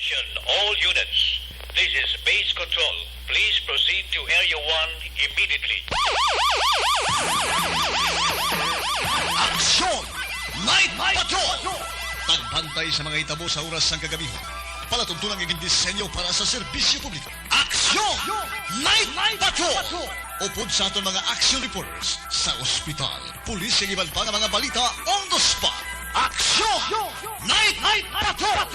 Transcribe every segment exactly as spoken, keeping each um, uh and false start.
Attention all units. This is base control. Please proceed to Area one immediately. Aksyon! Night Patrol! Pagbantay sa mga hitabo sa oras sang kagabi. Palatuntunan nga gindisenyo para sa serbisyo publiko. Aksyon! Night Patrol! Upod sa aton mga action reporters sa ospital, pulis, kag iban pa nga mga balita on the spot. Aksyon! Night, Night Patrol!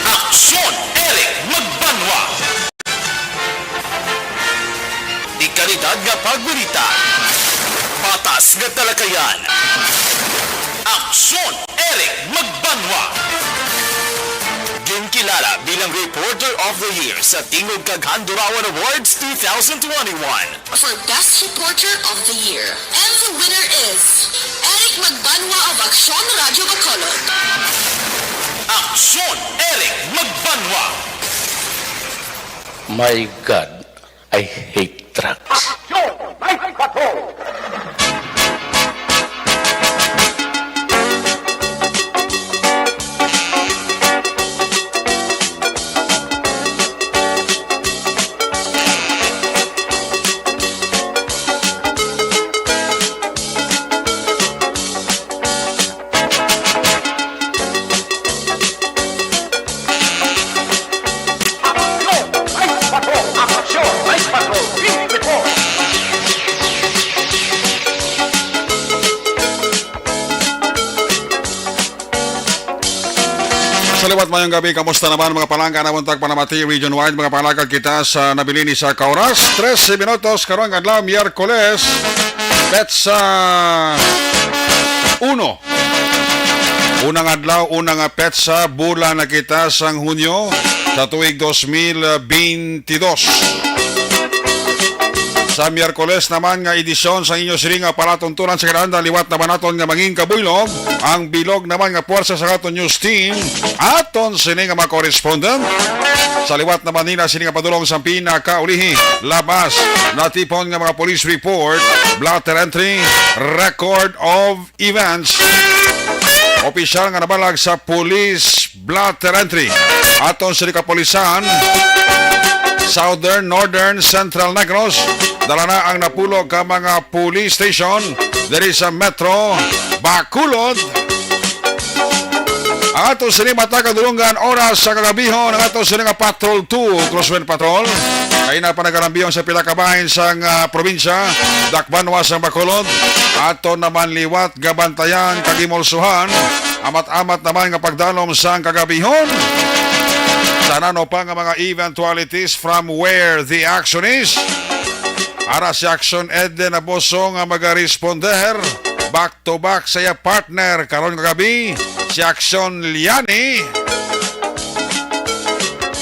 Aksyon, Eric Magbanwa. Di kalidad nga pagbalita. Patas nga talakayan. Aksyon, Eric Magbanwa. Ginkilala bilang Reporter of the Year sa Tingog kag Handurawan Awards two thousand twenty-one. For Best Reporter of the Year. And the winner is Eric Magbanwa of Aksyon Radyo Bacolod. Aksyon, Eric Magbanwa. My God, I hate drugs. Aksyon! Night Patrol! Aksyon! Night Patrol! Aksyon! Night Patrol! Beat Report! Sa liwat, mayong gabi. Kamusta naman, mga palangga, na buntag, Panamati Region Wide, mga palangga, kita sa nabilin ni sa ka oras, trese minutos, karong adlaw, Miyerkules, petsa uno. Unang adlaw, unang petsa, bulan na kita sang Hunyo sa tuig dos mil beintidos. Sa Miyerkules naman nga edisyon sa inyo sini nga palatuntunan sa kinahanglan, liwat naman naton nga mangin kabuylog ang bilog naman nga puwersa sa aton news team, aton sini nga mga correspondent. Sa liwat naman nila sini nga padulong sa pinakaulihi, labas natipon nga mga police report, blotter entry, record of events. Opisyal nga nabalag sa police blotter entry. Aton sini kapulisan, Southern, Northern, Central Negros, dala na ang napulo ka mga police station diri sa Metro Bacolod. Ang ato sini matag kadulungan oras sa kagabihon, ang ato sini nga Patrol two, Crosswind Patrol, kay na pa nagalambihon sa pila ka bahin sang, ah, probinsya, dakbanwa sang Bacolod. Ato naman liwat gabantayan kag imulsuhan, amat-amat naman nga pagdalom sang kagabihon. Sa nano pa nga mga eventualities from where the action is, ara si Action Eden Aboso nga magaresponder. Back to back sa iya partner karon nga gabi, si Action Liani.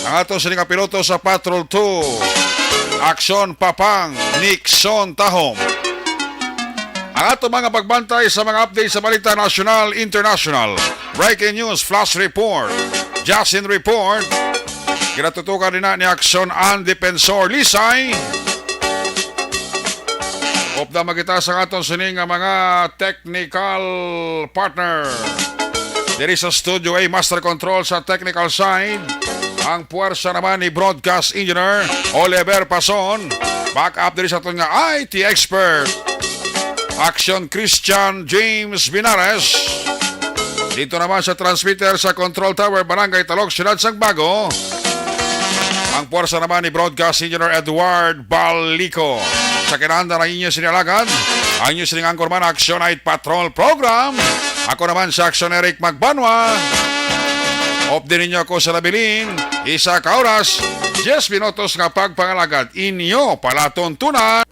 Ang ato sini nga piloto sa Patrol two, Action Papang Nixon Tahom. Ang ato mga pagbantay sa mga update sa balita nasyonal, international, breaking news, flash report, Jasin report, ginatutukan din na ni Action An Defensor Lisay. Upda makita sa aton sini nga mga technical partner. Diri sa Studio A, Master Control sa technical side, ang puwersa naman ni Broadcast Engineer Oliver Pason. Back up diri sa aton nga I T expert, Action Christian James Binares. Dito naman sa transmitter sa Control Tower, Barangay Talok, Siyudad sang Bago, ang puwersa naman ni Broadcast Engineer Edward Balico. Sa kinahanglan ang inyo sini alagad, ang inyo sining anchorman, Action Night Patrol Program. Ako naman si Action Eric Magbanwa. Update ninyo ako sa labilin, isa ka oras, diyes minutos nga pagpangalagad. Inyo palatuntunan.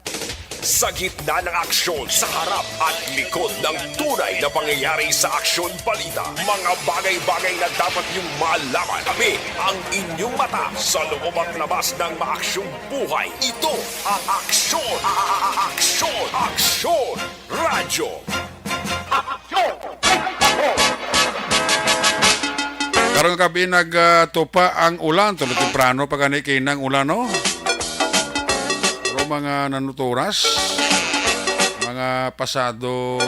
Sa gitna ng aksyon, sa harap at likod ng tunay na pangyayari sa Aksyon Balita, mga bagay-bagay na dapat niyong malaman. Kami ang inyong mata sa loob at labas ng maaksyong buhay. Ito ang Aksyon, Aksyon, Aksyon Radyo. Karong gabi nagtupa ang ulan, tulo temprano pa gani kay nang ulan, no? Pero mga nanuturas, mga pasado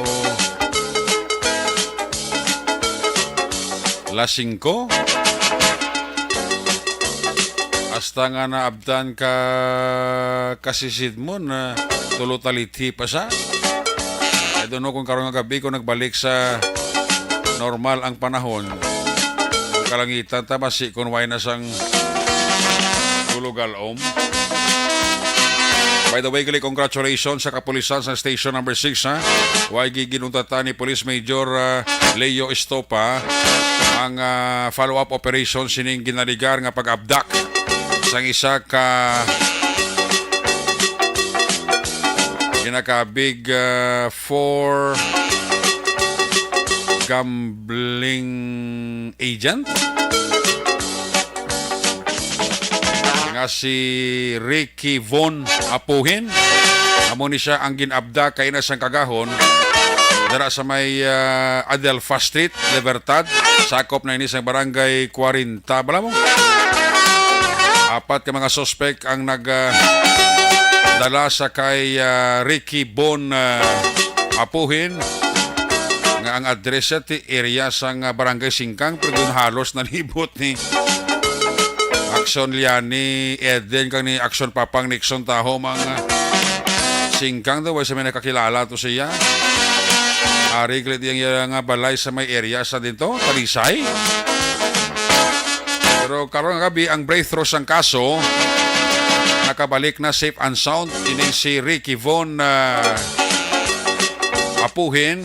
las singko, hasta nga naabtan ka kasisid mo na tulo talithi pa sa. I don't know kung karong nga gabi kung nagbalik sa normal ang panahon. Ang kalangitan ta basi kung way na sang tulugalom. By the way, gali, congratulations sa kapulisan sa Station Number Six, ha. Way gi-, ginuntatan ni Police Major, ah, Leo Estopa ang, ah, follow-up operation sining ginaligar nga pag-abduct sang isa ka ginakabig, ah, for gambling agent nga si Ricky Von Apuhin. Amo ni siya ang gin-abduct kaina sang kagahon dira sa may, ah, Adelfa Street, Libertad. Sakop na ini sa barangay kwarenta. Bala mo? Apat ka mga suspek ang nag, ah, dala sa kay, ah, Ricky Bon, ah, Apuhin, nga ang address sa ti area sang, ah, Barangay Singkang, pero dun halos nalibot ni Action Liani Eden kag ni Action Papang Nixon Taho, mga Singkang daw, way sa may nakakilala to siya. Ari, klit iyang, iyang, ah, balay sa may area sa dinto, Talisay. Pero karong gabi, ang breakthrough sang kaso, nakabalik na safe and sound. Ini si Ricky Von, ah, Apuhin.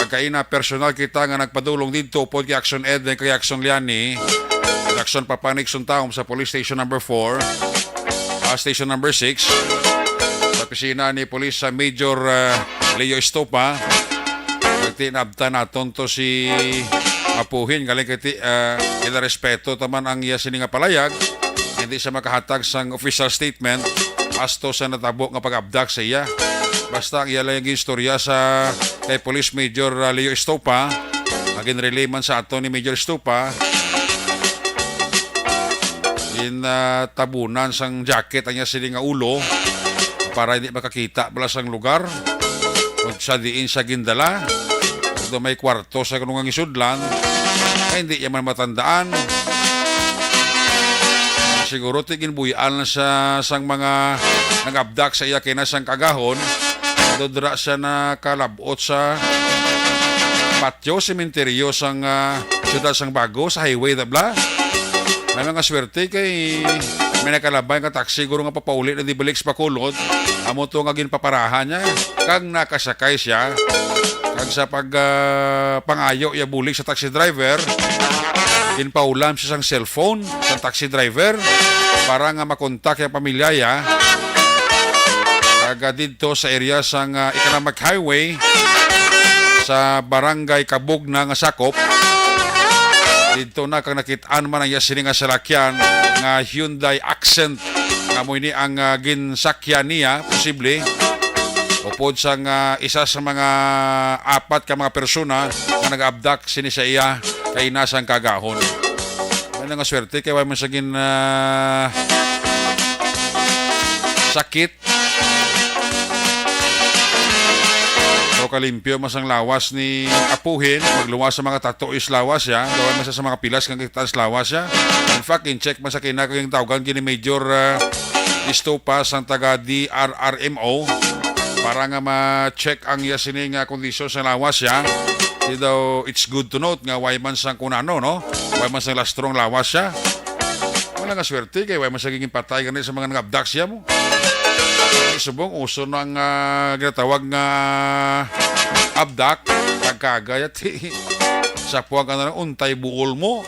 Kag kaina, personal kita nga nagpadulong didto upod kay Action Eden, kay Action Liani, kay Action Papanik Suntaom sa Police Station Number Four, ah, Station Number Six, sa opisina ni Police, ah, Major, ah, Leo Estopa. Kag ti, naabtan naton to si Apuhin, galing kay ti, ah, ginarespeto taman ang iya sini nga palayag. Hindi siya makahatag sang official statement asto sa natabo nga pag-abduct sa iya. Basta ang iya lang yung istorya sa kay Police Major, ah, Leo Estopa, nga ginrelay man sa ato ni Major Estopa, gin, ah, tabunan sang jacket ang iya sini nga ulo para hindi makakita bala sang lugar kung sa diin siya gindala. Kung may kwarto sa kanungang isudlan, ay hindi niya man matandaan. Siguro ti ginbuy-an lang siya sang mga nag-abdak sa iya kina sang kagahon. Dodra siya nakalabot sa patyo, sementeryo sang, ah, siyudad sang Bago, sa highway, tabla. May mga swerte kay may nakalabay nga taxi, guro nga papauli na di balik sa Bacolod. Amo to nga ginpaparahan niya. Kag nakasakay siya. Kag sa pag, ah, pangayo iya bulig sa taxi driver, ginpaulam siya sang cellphone sa taxi driver para nga makontak ang pamilya ya. Kag, ah, didto sa area sang, ah, Economic Highway sa Barangay Kabugna nga sakop, didto na kag nakit-an man ang iya sini nga salakyan nga Hyundai Accent. Amo ini ang, ah, ginsakyan niya, posible. Upod sang, ah, isa sa mga apat ka mga persona nga nag-abdak sini sa iya kay nasang kagahon. Ano nga swerte kay wala man siya gin, ah, sakit. So, kalimpyo man sang lawas ni Apuhin, magluwas sa mga tato is lawas siya. Daw man siya sa mga pilas nga kita sa lawas siya. In fact, in-check man sa kina kung tawgan gini Major, ah, Estopa sang taga D R R M O para nga ma-check ang iya sini nga kondisyon sa lawas siya. Di daw, it's good to note nga way man sang kunano, no? Way man sang lastrong lawas siya. Wala nga swerte kay way man siya giging patay gani sa mga nag-abdak siya mo. Ay, subong, uso na ang, ah, ginatawag nga abdak, pagkagay at Sa puwag ka na lang, untay buol mo.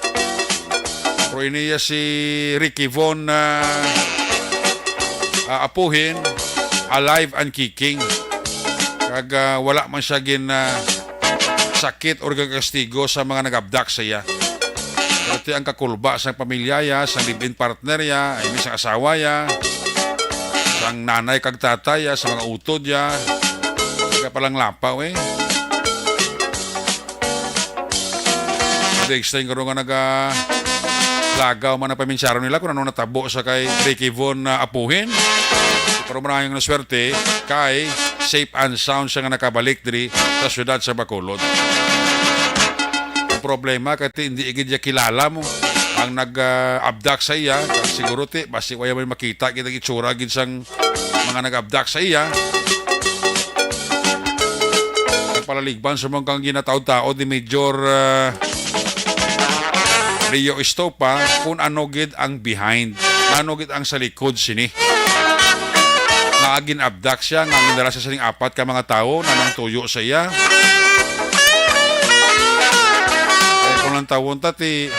Pero ini ya si Ricky Von, ah, ah, Apuhin, alive and kicking. Kag, ah, wala man siya gin, ah, sakit or gagastigo sa mga nag-abduct sa iya. Pati ang kakulba sang pamilya ya, sang live-in partner ya, I mean, sang asawa ya, sang nanay kag tatay ya, sa mga utod ya, kaya palang lapaw eh. Days time karon nga naga lagaw man ang paminsyaron nila kung ano natabo sa kay Ricky Von na Apuhin. Pero marayong na swerte kay safe and sound siya nga nakabalik diri sa siyudad sa Bacolod. Ang problema kay ti-, hindi igid niya kilala mo ang nag-abduct sa iya. Kag siguro ti, basi wala may makita gid ang itsura gid sang mga nag-abduct sa iya. Ang palaligban sa mga kang ginataod-taod ni Major, ah, Rio Estopa kung ano gid ang behind, ano gid ang sa likod sini. Nga gin-abduct siya, nga gindala siya sining apat ka mga tawo na nang tuyo sa iya. Ay, kung lang tawon ta, ti,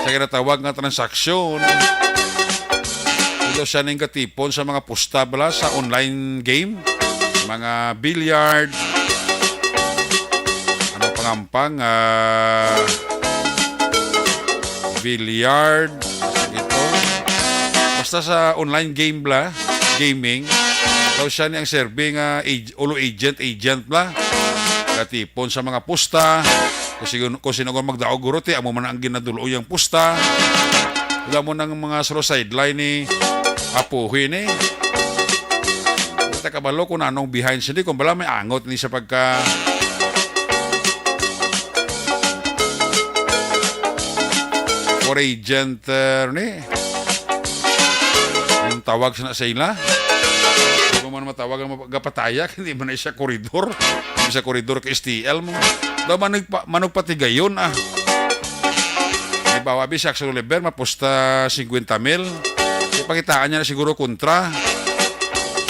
sa ginatawag nga transaksyon, ito siya ning katipon sa mga pusta bala sa online game, mga billiard, ano pangampang, ah, billiard, ito. Basta sa online game bala, gaming, daw siya ni ang serbi nga ag-, ulo agent, agent bala. Katipon sa mga pusta, kung sino, kung sino ang magdaog guro, ti, amo man ang ginadulo yang pusta. Wala mo nang mga suro sideline ni Apuhin eh. Kita kabalo kung anong behind sini, kung bala may angot ni sa pagka for agent, uh, ni. Ang tawag sa, sa ila. Di mo man matawag ang mapagapataya, hindi man na siya koridor. Hindi siya koridor ka S T L mo. Daw manug-, manugpatigayon, ah. Halimbawa, bi, si Axel Oliver, mapusta singkwenta mil. Di pakitaan niya na siguro kontra.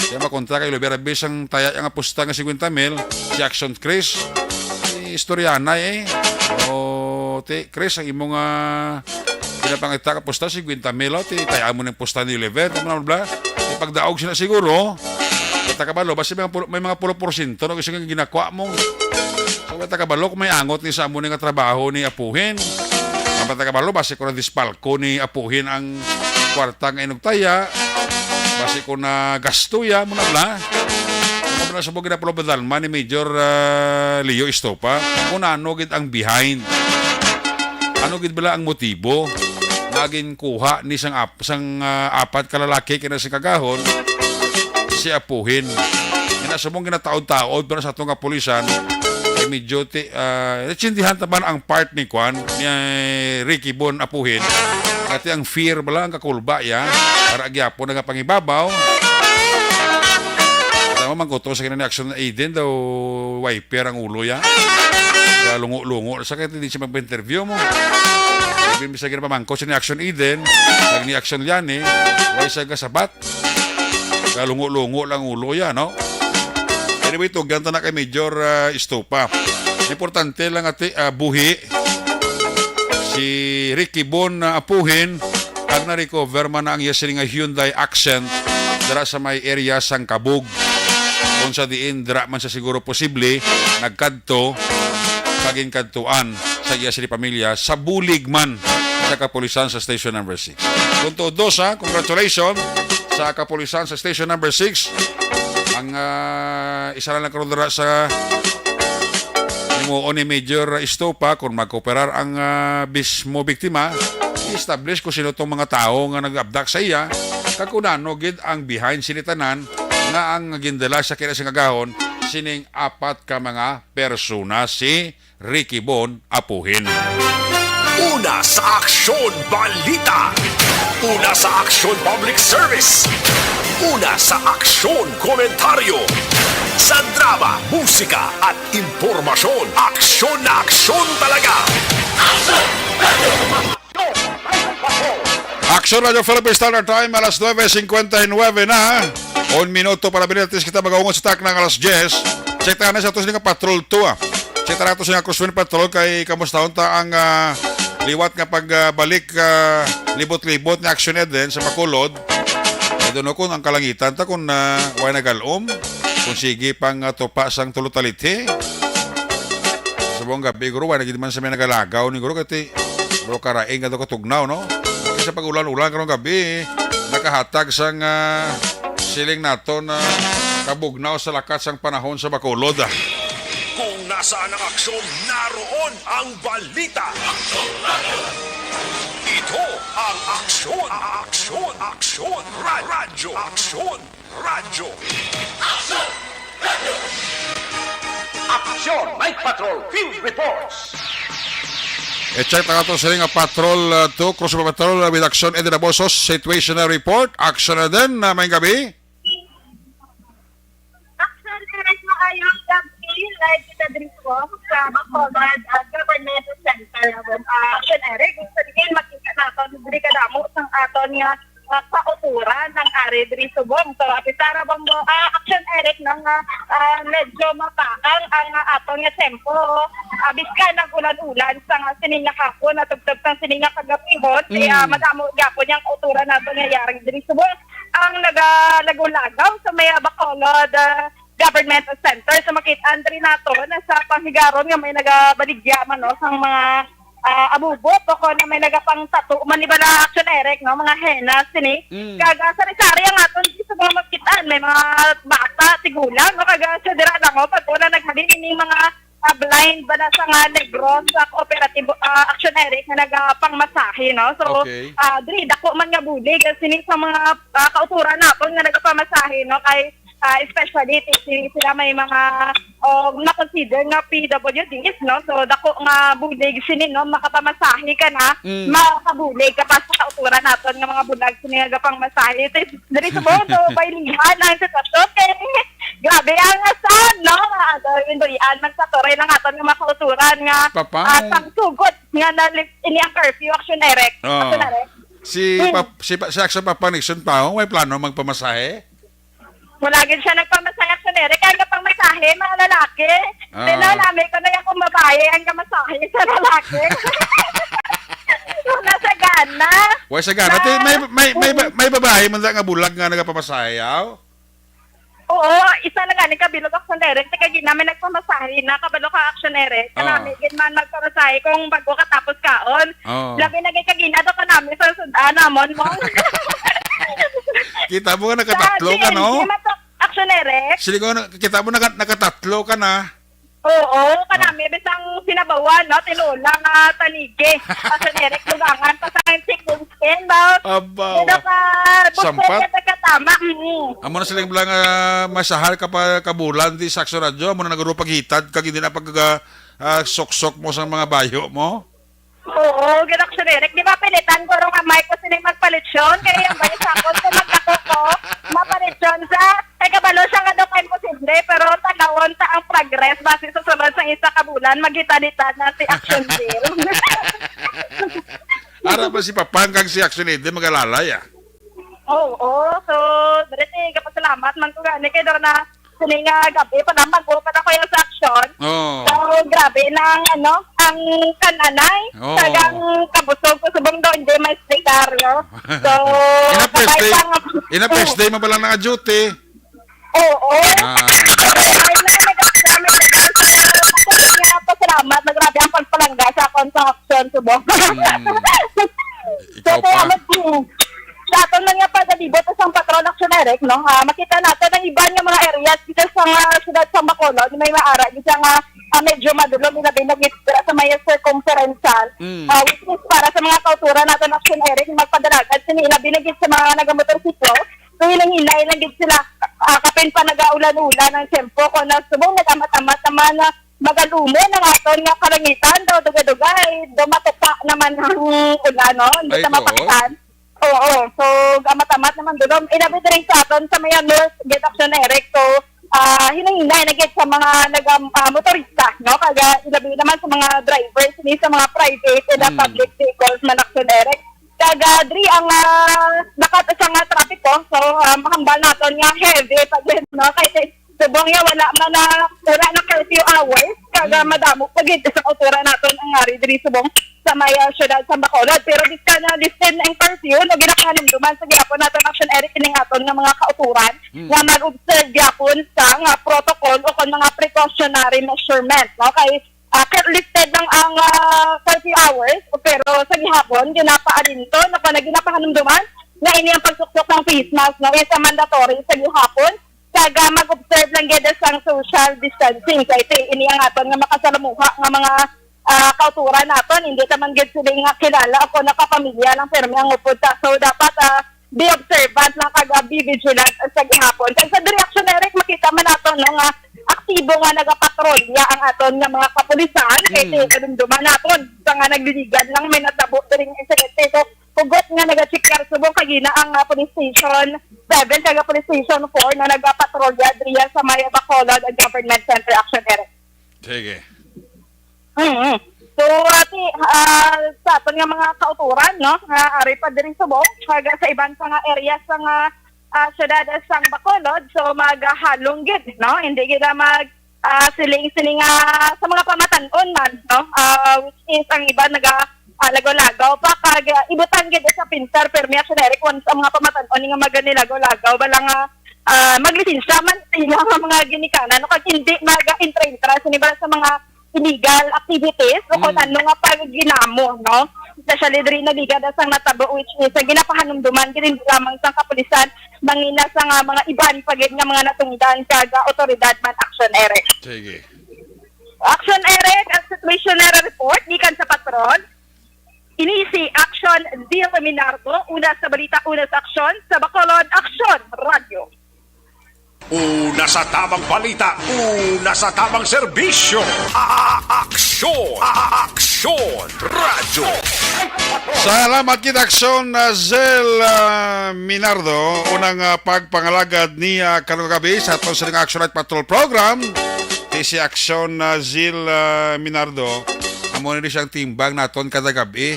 Kaya makontra kay Oliver, abi, sang taya nga pusta nga singkwenta mil, si Action Chris. Eh, istoryanay eh. O, ti, Chris, ang imong, ah, pinapangita ka pusta, singkwenta mil, o, ti, tayaan mo ng pusta ni Oliver. Tama na, bla. Ipagdaog sila siguro. Kita kabalo, basi may mga pulo, may mga pulo porsyento, no, kasi nga ginakwa mo. So, kita kabalo, kung may angot ni sa amo ni nga trabaho ni Apuhin. Ang kita kabalo, basi ko na dispalko ni Apuhin ang kwarta nga inugtaya. Basi ko na gasto ya, mo na bla. Ano na sa mga ginapulabadalman ni Major, ah, Leo Estopa? Kung ano gid ang behind. Ano gid bala ang motibo nga ginkuha ni sang ap-, sang, ah, apat ka lalaki kina sa kagahon si Apuhin? Ina sa mong ginataod-taod pero sa atong kapulisan, kay medyo ti-, ah, natsindihan ta man ang part ni Kwan, ni Ricky Bon Apuhin. Ati ang fear bala ang kakulba ya para gyapon nga pangibabaw. Tama man ko to sa kina ni Action Eden daw wiper ang ulo ya. Kaya lungo-lungo sa kaya hindi siya magpa-interview mo. Sabi mo sa ginapamangko siya ni Action Eden, nag ni Action Liani, way sa gasabat. Kaya lungo-lungo lang ulo ya, no? Anyway, tugyan ta na kay Major, ah, Estopa. Importante lang ati, ah, buhi si Ricky Bon na Apuhin, ang na-recover man na ang iya sini nga Hyundai Accent dira sa may area sang Kabug. Kung sa diin, dira man sa siguro posible, nagkadto, kaginkadtuan sa iya sini pamilya, sa bulig man sa kapulisan sa Station Number Six. Kung todo sa, congratulations sa kapulisan sa Station Number Six. Ang, ah, isa na lang karon dira sa himuon ni Major Estopa, kung magkooperar ang, ah, mismo biktima, i-establish kung sino tong mga tao nga nag-abduct sa iya, kag kung ano gid ang behind sini tanan nga ang gindala sa kina sing agahon sining apat ka mga persona si Ricky Bon Apuhin. Una sa aksyon, balita. Una sa aksyon, public service. Una sa aksyon, komentaryo. Sa drama, musika, at impormasyon, aksyon na aksyon talaga. Aksyon Radio Philippine Standard Time, alas nuebe cincuenta y nueve na. Un minuto para binilatis kita mag-aungot sa takna nga alas diyes. Check tayo na sa atos nga Patrol two, ah. Check ta nato sa crosswind patrol kay kamusta ta ang, ah, liwat nga pagbalik, ah, libot-libot ni Action Eden sa Bacolod. Kay doon ko ang kalangitan ta kung, ah, way nagalom, kung sige pang, ah, tupa sang tulo talithi. Subong gabi, guro, way na gid man sa may nagalagaw ni guro, kati, bro, karaing ka daw katugnaw, no? Sa pag-ulan-ulan karong gabi, nakahatag sang, ah, siling nato na kabugnaw sa lakat sang panahon sa Bacolod, ah. Kung nasaan ang aksyon, naroon ang balita. Ito ang Aksyon, Aksyon, Aksyon, Ra-, Radyo, Aksyon, Radyo. Aksyon Night Patrol Field Reports. I-check na to sila nga Patrol uh, two, Cross Patrol uh, with Action Eden Abosos, situational report. Action Eden, na may gabi. Action Eden, maayong gabi. Live kita diri po sa Bacolod, uh, Government Center. Uh, Action Eric, kung sa tingin, makita nato, diri kadamo sang aton nga, uh, kauturan ng ari diri subong. So, apitara bang mo, uh, Action Eric, nang uh, uh, medyo mapaang ang uh, aton nga tempo. Uh, biska nag-ulan-ulan sa nga sining nga hapon, natubtob sang sining nga kagabihon, kaya Mm. madamo gyapon yung kauturan nato nga yari diri subong. Ang nagalagaw-lagaw sa may Bacolod, uh, Government Center sa makit-an diri nato na sa panghigaron nga may nagabaligya man no sang mga ah, abubot o kon may nagapangtato man ni bala Action Eric no mga henna sini. Mm. Kag ah, sari-sari ang aton sa mga makit-an, may mga bata, tigulang no kag ah, sa dira lang oh, pag una nagmali ini mga ah, blind ba na sa nga negro sa cooperative ah, Action Eric nga nagapangmasahe no. So Okay. ah, diri dako man nga bulig ah, sini sa mga ah, kauturan naton nga nagapamasahe no kay ah, especially ti- ti- sila may mga o na-consider nga P W Ds, no? So dako nga bulig sini, no? Makapamasahe ka na, Mm. makabulig ka pa sa kauturan naton nga mga bulag sini nga gapangmasahe. Ti- Diri sa Bondo, baylihan ang sitwasyon kay grabe ang asan, no? Mga ano, yung duyan man sa turay lang aton nga mga kauturan nga Papa, ah, ang- pangsugot nga na ini ang curfew Action Eric. Oo. Action Eric. Si, Hmm. Pap, si, Pa- si Action Papa Nixon Paong, may plano magpamasahe? Wala gid siya nagpamasahe, Action Eric. Kaya nga pangmasahe, mga lalaki. Ah. Pero nami ko na yung kung babae ang kamasahe sa lalaki. Wala sa gana. Wala sa gana. Te, may, may, may, ba- may babae man nga bulag nga nagapamasahe, aw? Oo, isa lang gani kabilog Action Eric. Teka, gina, may nagpamasahe na. Kabalo ka, Action Eric. Oo. Kanami, gid man magpamasahe kung bago ka tapos kaon. Oo. Labi na gid kagina to kanami sa sud-an namon mo. Kita mo nga nakatatlo ka, no? Sa D M G, mato-, Action Eric. Sili ko, na- kita mo naka, nakatatlo ka na. Oo, kanami bisang sinabawan, no? Tinulang ah, tanigi. Action Eric, lugangan pa sa chicken skin, ba? Aba, Dito wa- ka, sampat. Buset ka, tama. Mm. Amo na siling lang ah, masahal ka pa kabulan di sa Action Radyo. Amo na naguro paghitad kag hindi na pag ah, ah, suksok mo sa mga bayo mo. Oo, gid Action Eric. Di ba pilitan ko rin nga Mike ko sila magpalitsyon? Kaya yung balik sa ako, kung magkako ko, mapalitsyon sa, kay kabalo siya nga daw kay posible, pero tagawon ta ang progress base sa sunod sa isa ka bulan, maghitad-hitad na si Action Bill. Ara ba si Papang kag si Action Eden magalalay, ah? Oo, so, dali, kapasalamat man ko gani kay Dor na Sini nga gabi, panaman ko pa na ko yung sa aksyon. Oo. So, grabe na ang, ano, ang kananay. Oo. Tagang kabusog ko subong daw, hindi may explicar, no? So, Ina first kabay day, pa nga ina first day mo pala naka-duty. Oo. Ah. Ay, na, nag-exam, nag-exam. So, ako nga, pasalamat, na grabe ang pagpalangga sa akong sa aksyon, subong. Mm. So, Ikaw pa. salamat po. Sa aton man nga pagalibot sa isang patrol action, Eric, no? Ah, makita nato ang iban nga mga areas dito sa nga siyudad sa Bacolod, may maara dito nga ah, medyo madulom, ilabi na gid dira sa may circumferential. Mm. Ah, which is para sa mga kauturan nato action, Eric, magpadalagan sini ilabi na gid sa mga nagamotorsiklo. So, hinay-hinay lang gid sila, ah, kapin pa nagaulan-ulan ang tempo. Kung nasubong, nag-amat-amat naman na magalumo na nga aton nga kalangitan, daw dugay-dugay, daw matupa naman ang ulan, no? Hindi Ay, na oo. mapakitaan. Oo, so gamatamad naman dulom. Ilabi diri sa aton sa may North Gate Action Eric. So, ah, hinay-hinay na gid sa mga naga ah, motorista, no? Kag ilabi naman sa mga drivers ni sa mga private and Mm. public vehicles man Action Eric. Kag ah, diri ang ah, lakat sa nga trapiko. So, ah, mahambal naton nga heavy pa gid, no? Kay subong nga wala man na, wala na curfew hours. Kag, ah, Mm. madamo pa gid sa kauturan naton ang ari diri subong sa may, ah, siyudad sa Bacolod. Pero bisan na lifted na ang curfew, no, ginapahanumduman sa gihapon naton, Action Eric, ining aton nga mga kauturan Mm. nga mag-observe gyapon sa nga protocol o kon mga precautionary measurement, no? Kay, ah, kay lifted lang ang, ah, curfew hours, pero sa gihapon ginapaalinto, no, kana ginapahanumduman nga ini ang pagsuksok sang face mask, no, is a mandatory sa gihapon. Kag, ah, mag-observe lang gid sang social distancing. Kay ti-, ini ang aton nga makasalamuha nga mga, ah, kauturan naton. Hindi ta man gid sila nga kilala o kon nakapamilya lang pirmi ang upod ta. So, dapat, ah, be observant lang kag, ah, be vigilant sa gihapon. Kag sa diri, Action Eric, makita man naton, no, nga aktibo nga nagapatrolya ang aton nga mga kapulisan. Kay Mm. ti-, nadumduman naton sa nga nagliligan lang may natabo diri nga insidente. So, hugot nga nagacheck subong kagina ang, ah, Police Station seven kag Police Station four na nagapatrolya diriya sa may Bacolod Government Center, Action Eric. Sige. Mm-hmm. So, ati, ah, sa aton nga mga kauturan, no, nga ari pa diri subong, kag sa iban pa nga area sa nga, ah, siyudad sang Bacolod, so magahalong gid, no, hindi gid na mag, ah, siling-siling nga sa mga pamatan-on man, no, ah, which is ang iban naga, ah, lagaw-lagaw pa, kag, ah, ibutang gid sa pintar, pero may Action Eric, once ang mga pamatan-on nga maganilagaw-lagaw, bala nga, ah, maglisensya man sila nga mga ginikanan, no, kag hindi mag-intra-intra sini bala sa mga illegal activities o kung Mm. ano nga pagginamo, no? Especially diri na ligad sang natabo, which is ang ginapahanumduman gid hindi lamang sang kapulisan, mangina sa nga mga iban pa gid nga mga natungdan kag, ah, otoridad man, Action Eric. Sige. Action Eric, ang situational report gikan sa patrol. Ini si Action Dil Minardo, una sa balita, una sa aksyon, sa Bacolod, Action Radio. Una sa tamang balita, una sa tamang serbisyo. A-, aksyon, a-, aksyon, radyo. Salamat kita, Aksyon, uh, Zel, uh, Minardo. Unang, uh, pagpangalagad ni, uh, karong gabi sa aton sa Action Night Patrol Program. Kay si Aksyon, uh, Zel, uh, Minardo, amo ni siyang timbang naton kada gabi.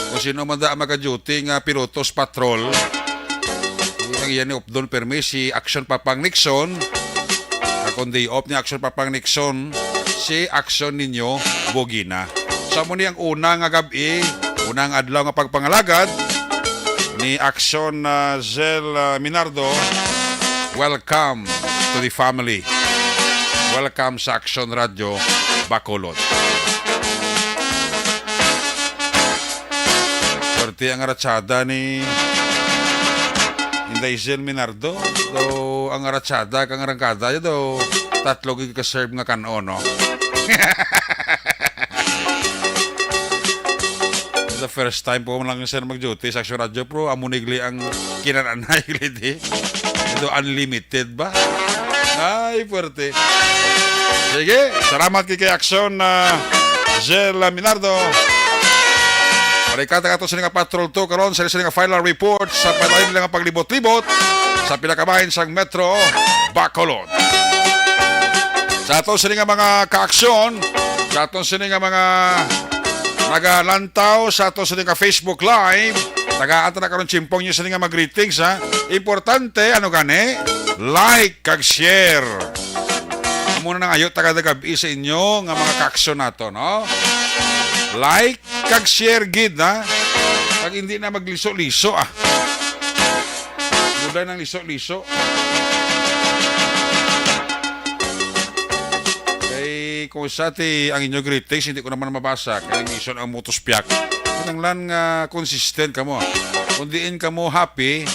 Kung sino man da ang maka-duty nga pilotos patrol, ang iya ni updon permi si Action Papang Nixon. Kag kung day off ni Action Papang Nixon, si Action Ninyo Bugina. So, amo ni ang una nga gab-i, unang adlaw nga pagpangalagad ni Action, ah, Zel, ah, Minardo. Welcome to the family. Welcome sa Action Radio Bacolod. Swerte ang aratsada ni Inday Zel Minardo. Daw ang aratsada kang arangkada ya daw tatlo gid ka-serve nga kan-on, no? The first time po lang sir mag-duty sa Action Radio, pero amo ni gli ang kinananay gli di. Ito unlimited ba? Ay, puwerte. Sige, salamat kay, kay Action, ah, Zel Minardo. Balikan ta ato sini nga Patrol two karon sa sini nga final report sa padayon nila nga paglibot-libot sa pila ka bahin sang Metro Bacolod. Sa ato sini nga mga kaaksyon, sa ato sini nga mga nagalantaw sa ato sini nga Facebook Live, tagaan ta na karon tiempo ninyo sini nga mag-greetings, ha. Importante, ano gani? Like kag share. Amo na nangayo ta kada gab-i sa inyo nga mga kaaksyon nato, no? Like kag share gid, ha? Kag hindi na magliso-liso, ah. Muda nang liso-liso. Kay kung sa ti ang inyo greetings, hindi ko naman mabasa. Kay ang mission ang mutos piyak. Kinahanglan nga consistent kamo. Kung diin kamo happy,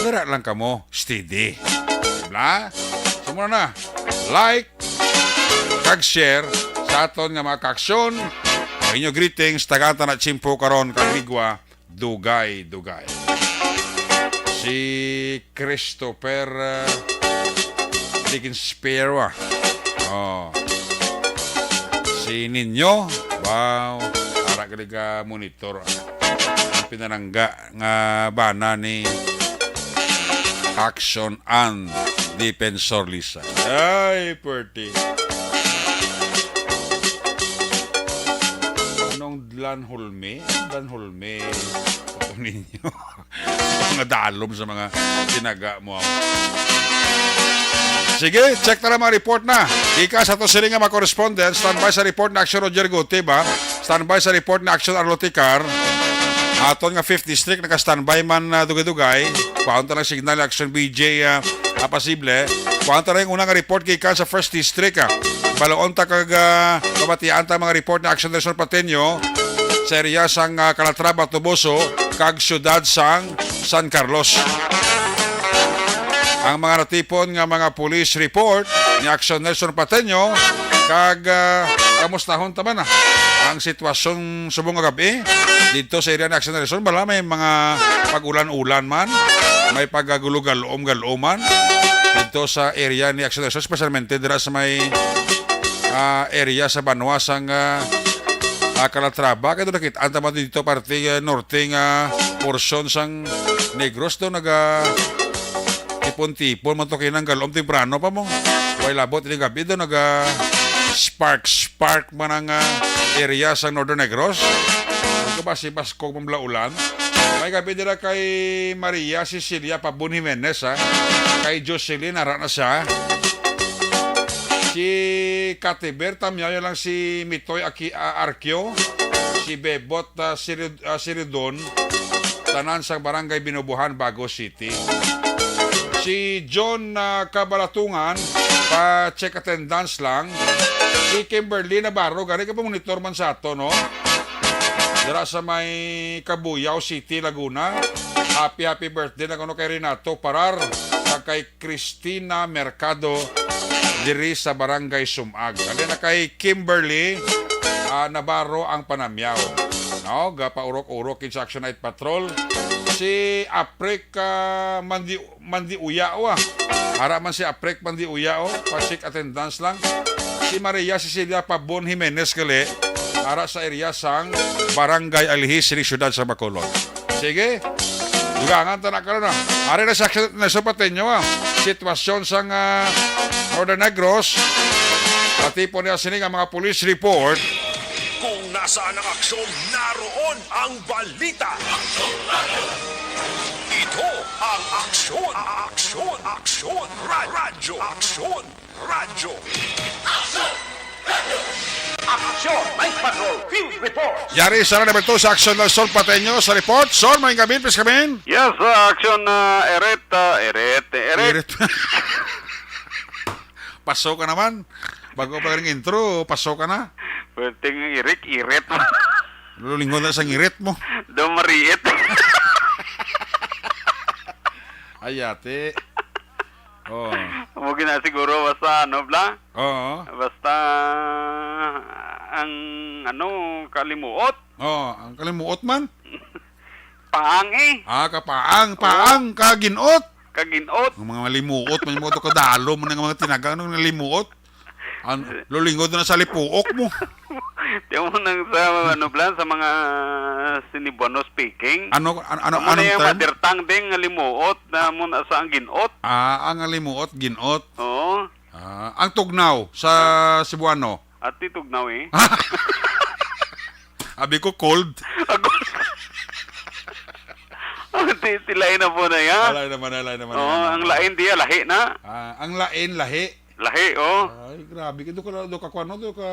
dara lang kamo steady. Diba? So, muna na. Like, kag share sa aton nga mga kaaksyon. Ang inyo greetings, tagaan ta na tiempo karon kag ligwa, dugay, dugay. Si Christopher, uh, Dickens Pero, ah. Oh. Si Ninyo, wow, ara gali ka monitor, ah. Ang pinalangga nga bana ni Action and Defensor Lisa. Ay, pretty. Anong Dlan Hulme? Dlan Hulme. Ito ninyo. Nga dalom sa mga tinaga mo. Sige, check ta na mga report na. Ika sa to sila nga mga correspondent, standby sa report na action Roger Gutib, ha? Standby sa report na action Arlo Ticar. Aton nga fifth district, naka-standby man na dugay-dugay. Paunta lang signal action B J, ah, ah, pasible. Paunta lang yung unang report gikan sa first district, ah. Baloon ta kag, ah, pamatian ta mga report na action Nelson Pateño sa area sang, ah, Calatrava, Toboso, kag siyudad sang San Carlos. Ang mga natipon nga mga police report ni Action Nelson Pateño, kag, ah, kamustahon ta man, ah, ang sitwasyon subong nga gabi dito sa area ni Action Nelson. Bala may mga pag-ulan-ulan man, may pagagulog-galom-galoman dito sa area ni Action Nelson, especialmente dira sa may, ah, area sa banwa sang, ah, ah, Calatrava. Kaya nakita ang tama dito parte, ah, norte nga porsyon sang Negros daw naga tipon-tipon man to kinang galom temprano pa mo. Way labot ini gabi daw naga spark spark man ang, ah, area sa Northern Negros. Ito ba si Basko Mamlaulan? May gabi dira kay Maria Cecilia Pabon Jimenez, ha? Kay Jocelyn, ara na siya. Si Katiber, tamyaw lang si Mitoy Aki-, ah, Arquio, si Bebot, ah, Sirid-, ah, Siridon, tanan sa barangay Binubuhan, Bago City. Si John, ah, Kabalatungan, pa-check attendance lang. Si Kimberly Navarro, gani ka pa monitor man sa ato, no? Dira sa may Cabuyao City, Laguna. Happy, happy birthday na kuno kay Renato Parar, kag kay Christina Mercado diri sa Barangay Sumag. Gali na kay Kimberly, ah, Navarro ang panamyaw. No, gapaurok-urok gid sa Action Night Patrol. Si Aprek, ah, Mandi-, Mandiuya, oh, ah. Ara man si Aprek Mandiuya, oh. Pa-check attendance lang. Si Maria Cecilia Pabon Jimenez gali, ara sa area sang Barangay Alihis, diri siyudad sa Bacolod. Sige. Dugangan ta na karon, ah. Ari na sa, na sa Pateño, ah. Sitwasyon sang, ah, Northern Negros. Pati po niya sini nga mga police report. Kung nasaan ang aksyon, naroon ang balita. Ito ang Aksyon, Aksyon, Aksyon, Ra-, Radyo, Aksyon, Radyo. Action! Night Patrol Field Report! Yari sa number two sa Action Nelson Pateño sa report. Sir, may gabi, please come in. Yes, uh, Action, uh, Eret, uh, Eret, Eret. Eret. Paso ka naman. Bago pa rin intro, paso ka na. Pwedeng irik, irit. Lulinggo na sa ngirit mo. Daw mariit. Ay, ate. Oh. Mo gina siguro basta ano, bla? Oo. Basta ang ano, kalimuot. Oh, ang kalimuot man. Paang eh. Ah, kapaang, Oo. Paang, kaginot. Kaginot. Ang mga malimuot man mo to kadalo man ang mga tinaga, anong nalimuot? An lulingod na sa lipuok mo. Di mo nang sa ano, bla, sa mga Cebuano speaking. Ano, an-, ano, Amo na anong yung term? Mother tongue ding nga limuot na mo na sa ang ginot. Ah, ang limuot, ginot. Oo. Ah, ang tugnaw sa Cebuano. Ati tugnaw eh. Abi ko cold. Ako. Ang ti-, tilay na po na ya. Alay naman, alay naman, Oo, alay naman. Ang lain diya, lahi na. Ah, ang lain, lahi. Lahi, oh. Ay, grabe. Do ka, do ka, kuwan, no? Do ka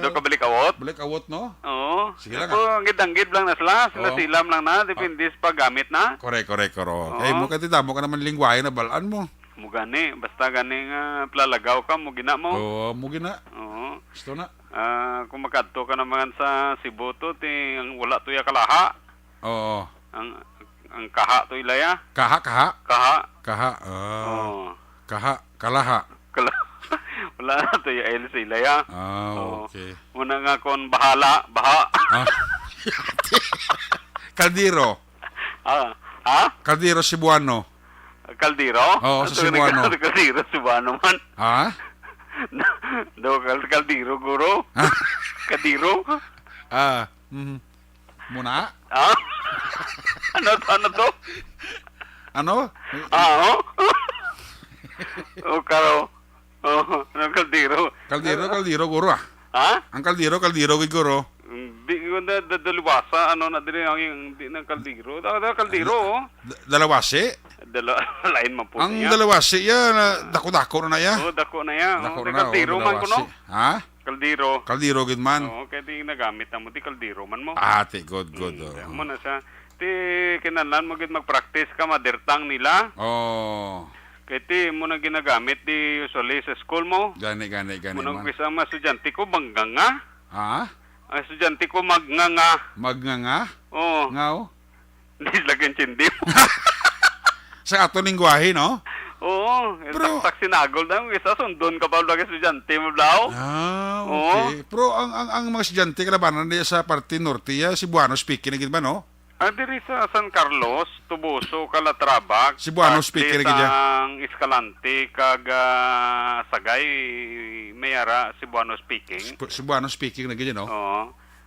Do ka balik awot? Balik awot, no? Oo. Sige lang, Ako, ah. Ang gidanggid lang na sila. Sila Oo. silam lang na. Depende sa paggamit na. Correct, correct, correct. Oo. Kay mo, katita mo ka naman lingwahe na balaan mo. Mo gani. Basta gani nga plalagaw ka, mo gina mo. Oo, mo gina. Oo. Gusto na. Ah, kung makadto ka naman sa Cebu to, ti, ang wala to ya kalaha. Oo. Ang, ang kaha to ilaya. Kaha, kaha? Kaha. Kaha, ah. Oo. Kaha, kalaha. Kala-, wala na to ya L sa ilaya. Ah, Oo. okay. Muna nga kon bahala, baha. Ah. Kaldero. Ah, ha? Kaldero Cebuano. Kaldero? Oo, sa Ito, Cebuano. nagka-, Kaldero Cebuano man. Ha? Do, kal-, Kaldero, guro. Ha? Kadiro? Ah, mhm. Muna? Ah? Ano to, ano to? Ano? Ah, oh? Oh, karo. Oh, ano, Kaldero? Kaldero, Kaldero, guro, ah. Ha? Ang Kaldero, Kaldero, gid, guro. Di, Kung da-, da-, daliwasa, ano na diri ang, ang di na kaldero. Da-, da-, kaldero, oh. Da-, dalawasi? Dala-, lain man po Ang niya. dalawasi, ya, na, dako-dako na na, ya. Oh, dako na ya. Dako Oh, na, kaldero oh, man ko, no? dalawasi. Ha? Kaldero. Kaldero gid man. Oo, kaya di nagamit na mo, di kaldero man mo. Ah, ti, good, good, Hmm, oh. mo na siya. Ti, kinahanglan mo gid mag-practice ka, madirtang nila. Oh. Kaya ti, mo na ginagamit di usually sa school mo. Gani, gani, gani Mo na man. Umpisa ang mga estudyante ko, bangga nga. Ha? Ang estudyante ko, magnganga. Magnganga? Oo. Ngaw? Hindi sila kaintindi. Sa ato lingwahe, no? Oo. Pero taktak sinagol na. Yung isa, sundon ka pa lagi estudyante mo, daw. Ah, Oo. okay. Pero ang, ang, ang mga estudyante, kalabanan niya sa parte norte, ya, Cebuano speaking na gid ba, no? Ang diri sa San Carlos, Tubuso, Calatrava, Cebuano parte speaking na gid ya. sang Escalante, kag, ah, Sagay, may ara, Cebuano speaking. Sp-, Cebuano speaking na gid ya, no? Oo.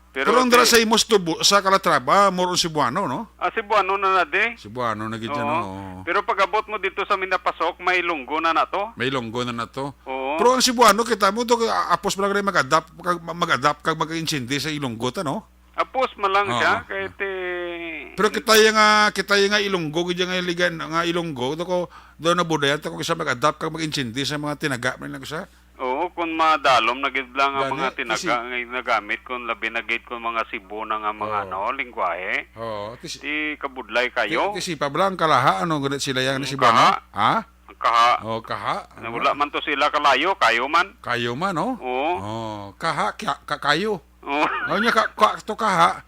Pero Pero ang dira ti sa imos tubo, sa Calatrava, more on Cebuano, no? Ah, Cebuano na na di. Cebuano na gid yan, Oo. no? Oo. Pero pag-abot mo dito sa Minapasok, may Ilonggo na na to. May Ilonggo na na to. Oo. Pero ang Cebuano, kita mo to, apos mo lang rin mag-adapt, kag, mag-adapt kag mag-intindi sa Ilonggo ta, no? Apos man lang Oo. siya, kay ti- Pero kita yung nga, kita yung nga Ilonggo, gid yung nga iligan, nga Ilonggo, to ko, do na budayan, to ko isa mag-adapt kag mag-intindi sa mga tinaga, man lang siya. Oo, kung madalom na gid lang ang Gani, mga tinaga kasi nga ginagamit, kung labi na gid kung mga Cebu na nga mga, Oo. ano, lingwahe, Oo, tis-, ti kabudlay kayo. ti-, tisipa ba lang ang kalaha, ano, ganit sila yan, Mm, si Bano? kaha. Ha? Ang kaha. Oh, kaha. Na Ano? wala man to sila kalayo, kayo man. Kayo man, oh. Oo. Oh, kaha, kya-, ka-, kayo. Oo. Oh, niya ka, ka, to kaha.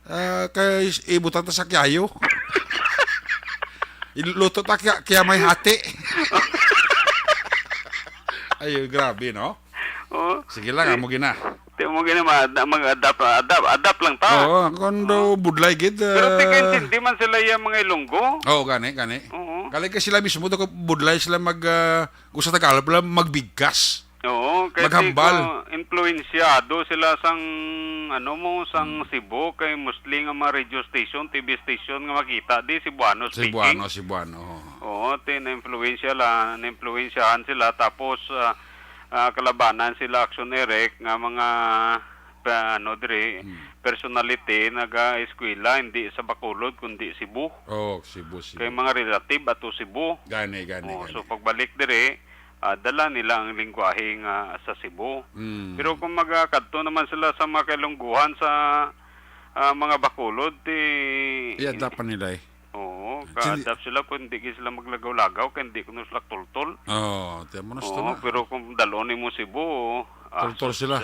Ah, kay s-, ibutang ta sa kiyayo. Iluto ta kiya, kiya may hati. Ayun, grabe, no? Oo. Sige lang, Di, amo gina. di mo gina ma-, mag-adapt, adapt, adapt lang ta. Oo, kung do Oo. budlay gid, Pero ah, tingin, hindi man sila yung mga Ilonggo. Oo, gani, gani. Oo. Kali ka sila mismo, do ko budlay sila mag, ah, kung sa Tagalog pala, magbigkas. Oo, kay Maghambal. Tigo, influensyado sila sang, ano mo, sang Hmm. Cebu, kay mostly nga mga radio station, T V station nga makita, di Cebuano speaking. Cebuano, Cebuano, oo. Oo, ti, na-influensya la, na-influensyahan sila, tapos, ah, ah, kalabanan sila, Action Eric, nga mga, pa, ano, diri, Hmm. personality, naga-eskwela, hindi sa Bacolod, kundi Cebu. Oh, Cebu, Cebu. Kay mga relative ato Cebu. Gani, gani, Oh, gani. so pagbalik diri, ah, dala nila ang lingwahe nga sa Cebu. Mm. Pero kung magakadto naman sila sa mga kailungguhan sa, ah, mga Bacolod, ti I-adapt pa nila eh. Oo, Hindi ka-adapt sila kung hindi gid sila maglagaw-lagaw, kay hindi kuno sila tultol. Oo, tiyan mo na Oo, sila. pero kung dalon nimo Cebu, ah, Tultol sus, sila.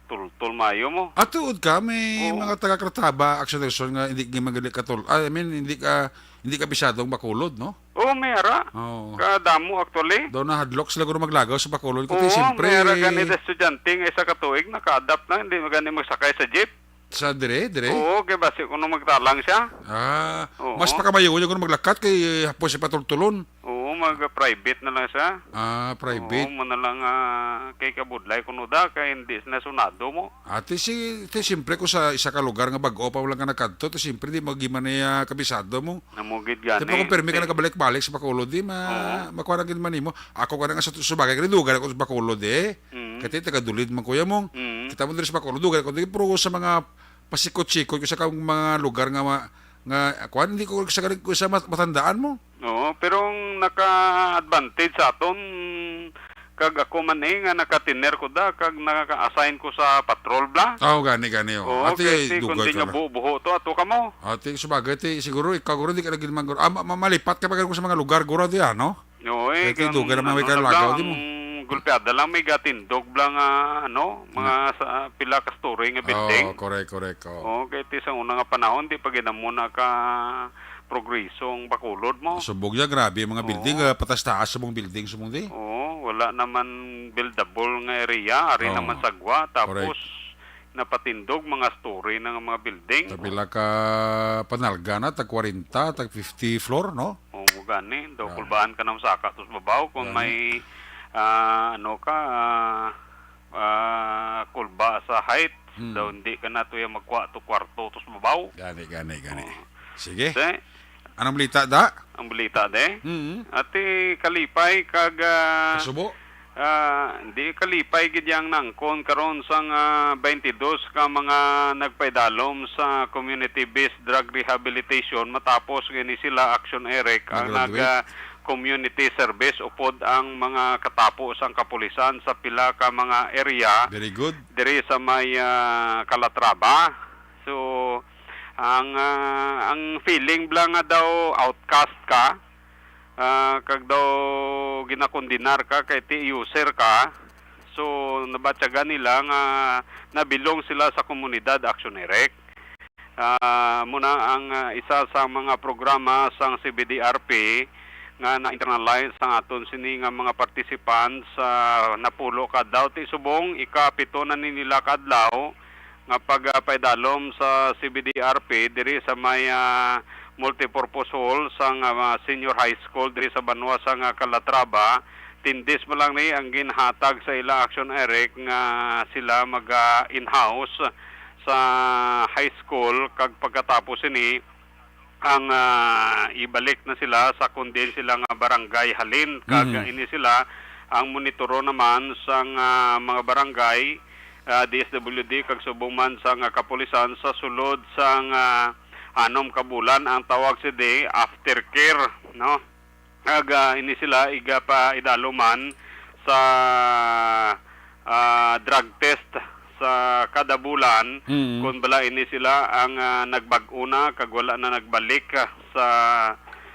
tultol maayo mo. Ah, tuod ka, may Oo. mga taga-Calatrava, Action Arizona, nga hindi gid magaling katol-, I mean, hindi ka, hindi ka bisadong Bacolod, no? Oo, may ara. Oo. Kadamo, actually. Daw nahadlok sila guro maglagaw sa Bacolod. Kasi Oo, siyempre, may ara gani na estudyante nga isa ka tuig, naka-adapt na, hindi gani magsakay sa jeep. Sa dire, dire? Oo, kay basi kuno magtalang siya. Ah, Oo. mas pakamayo niya kuno maglakat kay hapon siya patultulon. Oo, mag-private na lang siya. Ah, private. Oo, mo na lang, ah, kay kabudlay kuno da, kay hindi na sunado mo. Ate, si, te, siyempre, kung sa isa ka lugar nga bag-o pa lang ka nakadto, te, siyempre, di mo gid man niya kabisado mo. Namo gid Te, gani. pa kung permi ka Te- nakabalik-balik sa Bacolod, di ma-, Oo. makuha na gid man nimo. Ako ka na nga sa, sa bagay, kay dugan ako sa Bacolod, eh. Mm. Kati taga Dulid man, kuya mo. Mm. Kita mo diri sa Bacolod, dugan ako diri, pero sa mga pasikot-sikot, sa kang mga lugar nga ma-, nga, kuwan, hindi ko sa, ko sa mat-, matandaan mo. Oo, pero ang naka-advantage sa aton, kag ako man eh, nga naka-tenure ko da, kag naka-assign ko sa patrol bla. Ah, gani, gani, oh. Oo, Ate, kay ay, si dugay kundi ka nga na. buho-buho to, ato ka mo. Ate, sabagay, te, siguro, ikaw, guro, di ka lagi naman, guro. Ah, ma-, ma-, malipat ka pa, guro, sa mga lugar, guro, di, ano? Oo, eh, Kaya kung tidugan ang mga ano may na kalaga, lang, di mo? ang gulpiada lang, may gatindog lang, ah, ano, mga Oo. sa, pila ka story nga building. Oo, correct, correct, oo. Oo, kay ti sa una nga panahon, di pa gid na muna ka progreso ang Bacolod mo. Subog ya, grabe ang mga Oo. building, ah, patas-taas sa mong building, sa mong di. Oo, wala naman buildable nga area, ari Oo. naman sagwa, Correct. tapos napatindog mga story na nga mga building. Sa pila ka panalga na, tag kwarenta, tag fifty floor, no? Oo, gani. Daw Ah. kulbaan ka ng saka tus babaw kung Gani. may, ah, ano ka, ah, ah, kulba sa height. Hmm. Daw hindi ka na tuya magkuha to kwarto tus babaw. Gani, gani, gani. Oo. Sige. Te, Anong balita, da? Ang balita, de? Mm. Ati kalipay kag, ah, Kasubo? Ah, di kalipay gid yang nangkon karon sang, ah, twenty-two ka mga nagpaidalom sa community-based drug rehabilitation matapos gani sila, Action Eric, ang Nag-graduate. nag, ah, community service upod ang mga katapo sang kapulisan sa pila ka mga area Very good. diri sa may, ah, Calatrava. So, ang, ah, ang feeling bala nga daw outcast ka, ah, kag daw ginakondenar ka kay ti user ka. So, nabatyagan nila nga nabilong sila sa komunidad, Action Eric. Ah, muna ang, ah, isa sa mga programa sang C B D R P nga na-internalize sang aton sini nga mga participants sa napulo ka adlaw. Ti subong, ika-pito na ni nila ka adlaw nga pagpaidalom sa C B D R P diri sa may, ah, multipurpose hall sang, ah, senior high school diri sa banwa sang, ah, Calatrava. Ten days pa lang ni ang ginhatag sa ila, Action Eric, nga sila mag, ah, in-house sa high school, kag pagkatapos ini ang, ah, ibalik na sila sa kon diin sila nga barangay halin, kag Mhm. ini sila ang monitoro naman sang, ah, mga barangay, ah, D S W D, kag subong man sang, ah, kapulisan sa sulod sang, ah, anom ka bulan, ang tawag sini aftercare, no? Kag, ah, ini sila igapaidaluman sa, ah, drug test sa kada bulan, Mm. kung bala ini sila ang, ah, nagbag-o na kag wala na nagbalik, ah, sa,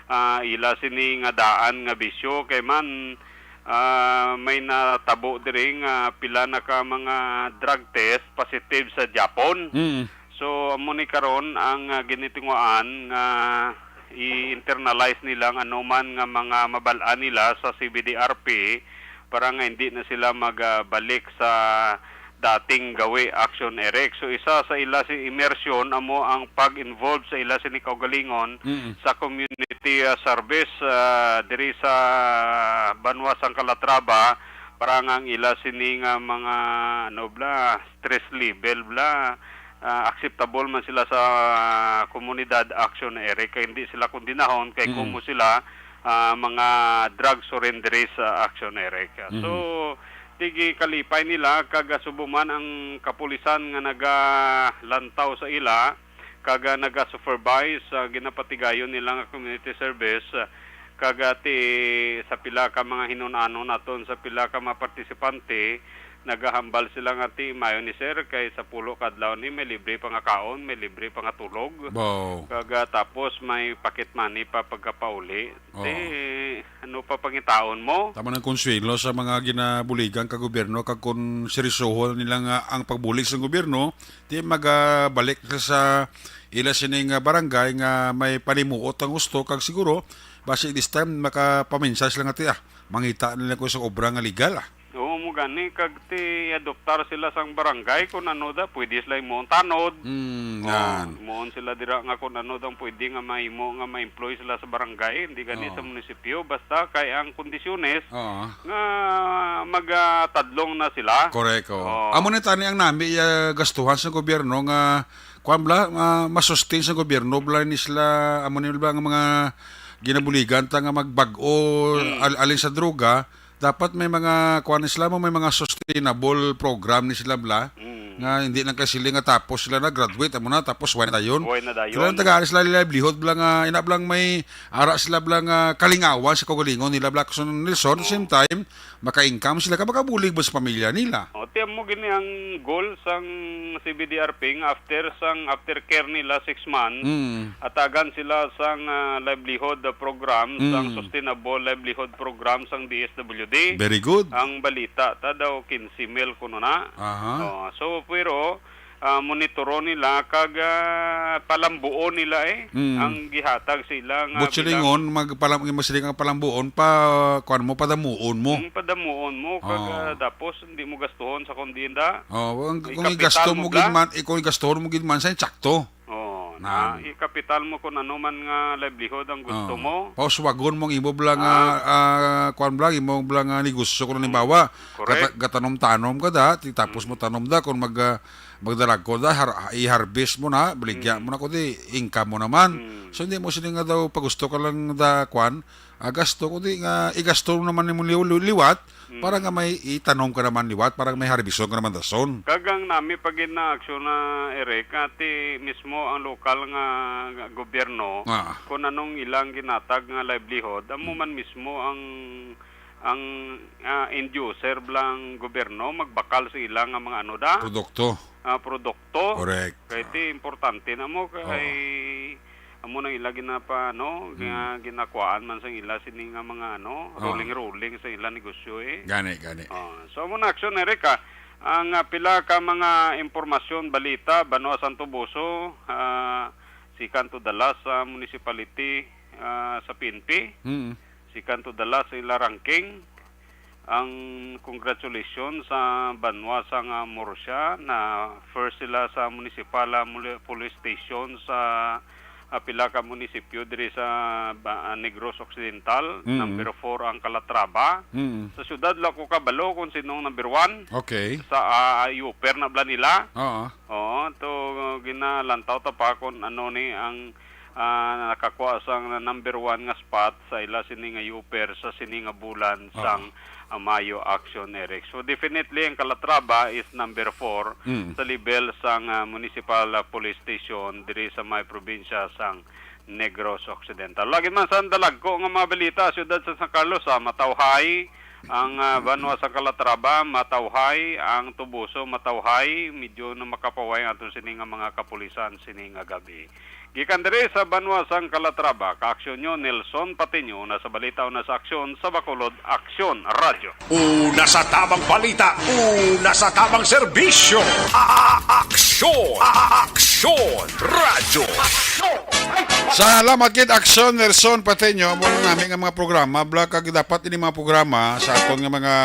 ah, ila sini nga daan nga bisyo. Kay man, ah, may natabo diri nga pila na ka mga drug test positive sa Japon. Mm. So, amo ni karon ang, ah, ginitinguhaan nga i-internalize nila ang anuman nga mga mabal-an nila sa C B D R P para nga hindi na sila magbalik sa dating gawi, Action Eric. So, isa sa ila si immersion amo ang pag-involve sa ila sini kaugalingon Mm. sa community, ah, service, ah, diri sa banwa sang Calatrava para nga ang ila sini nga mga, ano bala, stress level bala, ah, acceptable man sila sa komunidad, Action Eric, kay hindi sila kondinahon kay Mm. kumo sila, ah, mga drug surrenderies, ah, Action Eric. Mhm. So, tigi kalipay nila kag subong man ang kapulisan nga nagalantaw sa ila kag, ah, naga-supervise sa ginapatigayon nila nga community service, ah, kag, ah, ti sa pila ka mga hinun-anon naton sa pila ka mga partisipante, nagahambal sila nga ti maayo ni sir kay sa pulo ka adlaw ni may libre pa nga kaon, may libre pa nga tulog. Wow. Kag, ah, tapos may pocket money pa pagkapauli. Oh. Ti ano pa pangitaon mo? Tama ng konsuelo sa mga ginabuligan ka gobyerno, kag kung seryosohon nila nga ang pagbulig sa gobyerno, ti magabalik sa, sa ila sining, ah, barangay nga may panimuot ang gusto, kag siguro basi this time makapaminsay sila nga ti, ah, mangita nila ko sa obra nga legal, ah. Oo, mo gani, kag ti adoptar sila sang barangay kung ano da, pwede sila himuon tanod. Hmm, Oh, yan. Himuon sila dira nga kung ano daw pwede nga mahimo nga ma-employ sila sa barangay, hindi gani Oo. sa munisipyo, basta kay ang kondisyones Oo. nga magatadlong na sila. Correct, oo. Oo. Amo ni tani ang nami, ah, gastuhan sa gobyerno nga, kuwan bala, ah, masustain sa gobyerno bala ni sila, amo ni bala nga mga ginabuligan ta nga magbag-o, Mm. al-, alin sa droga, dapat may mga, kuwan ni sila mo, may mga sustainable program ni sila bala, Mm. nga hindi lang kay sila nga tapos sila na graduate, amo na, tapos way na dayon. Way na dayon. Sila nang tagaan sila livelihood bala nga, ina bala may ara sila bala nga kalingawan sa kaugalingon nila bala, Nelson, at the same time, maka-income sila, ka makabulig ba sa pamilya nila? O, ti amo gini ang goal sang C B D R P nga after sang aftercare nila six months, Mm. atagan sila sang, ah, livelihood program, sang Mm. sustainable livelihood program sang D S W D. Very good. Ang balita ta daw quince mil kuno na. Aha. Oh, so, pero, ah, monitoron nila kag, ah, palambuon nila, eh, Mm. ang gihatag sila nga But bilang silingon, magpalam-, masiling ang palambuon, pa, kuwan mo, padamuon mo. Mm, padamuon mo, kag, Oh. ah, tapos hindi mo gastuhon sa kondinda. Oh, ang, Ikapital kung igasto mo mo bla? gid man, eh, kung igastuhon mo gid man, sa sakto. Oh, Nan. na, ikapital mo kung ano man nga livelihood ang gusto Oh. mo. Pauswagon mo ang imo bala nga, Ah. ah, kuwan bala, imo bala nga negosyo kung Mm. halimbawa, Correct. gata-, gatanom-tanom ka da, ti-, tapos Mm. mo tanom da, kung mag, ah, magdalagko da, har-, i-harvest mo na, baligya Mm. mo na, kundi income mo naman. Mm. So, hindi mo sini nga daw pagusto ka lang da, kuwan, ah, gasto, kundi nga igasto naman nimo liw-, liw-, liwat, Mm. para nga may itanom ka naman liwat, para nga may harbison ka naman dason. Kag ang nami pa gid na aksyon na, Eric, ati mismo ang lokal nga gobyerno, Ah. kung anong ilang ginatag nga livelihood, amo Mm. man mismo ang, ang, ah, end user blang gobyerno magbakal sa ila nga mga ano da? Produkto. Ah, produkto. Correct. Kay ti importante na mo kay Oo. amo nang ila ginapa, no, Mm. nga ginakuhaan man sang ila sini nga mga, ano, Oo. ruling-ruling sa ila negosyo, eh. Gani, gani. Oh, so, amo na aksyon, Eric, ah. Ang, ah, pila ka mga impormasyon, balita, banwa sang Toboso, ah, second to the last sa municipality, ah, sa P N P. Mm. Second to the last sa ila ranking. Ang congratulations sa banwa sang, ah, Murcia, na first sila sa municipal, ah, muli-, police station sa, ah, pila ka munisipyo diri sa, ba-, ah, Negros Occidental. Mm. Number four ang Calatrava. Mm. Sa syudad, wala ko kabalo kung sinong number one. Okay. Sa, ah, Uper na bala nila. Oo. Oo, to, ginalantaw ta pa kung ano ni ang, ah, nakakuha sang number one nga spot sa ila sini nga Uper sa sini nga bulan Oo. sang, ah, Mayo action, Eric. So, definitely, ang Calatrava is number four Mm. sa level sang, ah, municipal, ah, police station diri sa may probinsya sang Negros Occidental. Lagi man sa dalagko nga mga balita, siyudad sa San Carlos, ah, matawhay ang, ah, banwa sa Calatrava, matawhay ang Toboso, matawhay. Medyo na makapaway ang aton sini nga mga kapulisan sini nga gabi. Gikan diri sa banwa sang Calatrava, kaaksyon nyo, Nelson Patiño, na sa balita o na sa aksyon sa Bacolod Aksyon Radyo. Una sa tabang balita, una sa tabang serbisyo. A-, aksyon, a-, aksyon, radyo. Salamat gid, Aksyon Nelson Pateño. Amo lang nami nga mga programa, bla, kag dapat ini mga programa sa aton nga mga,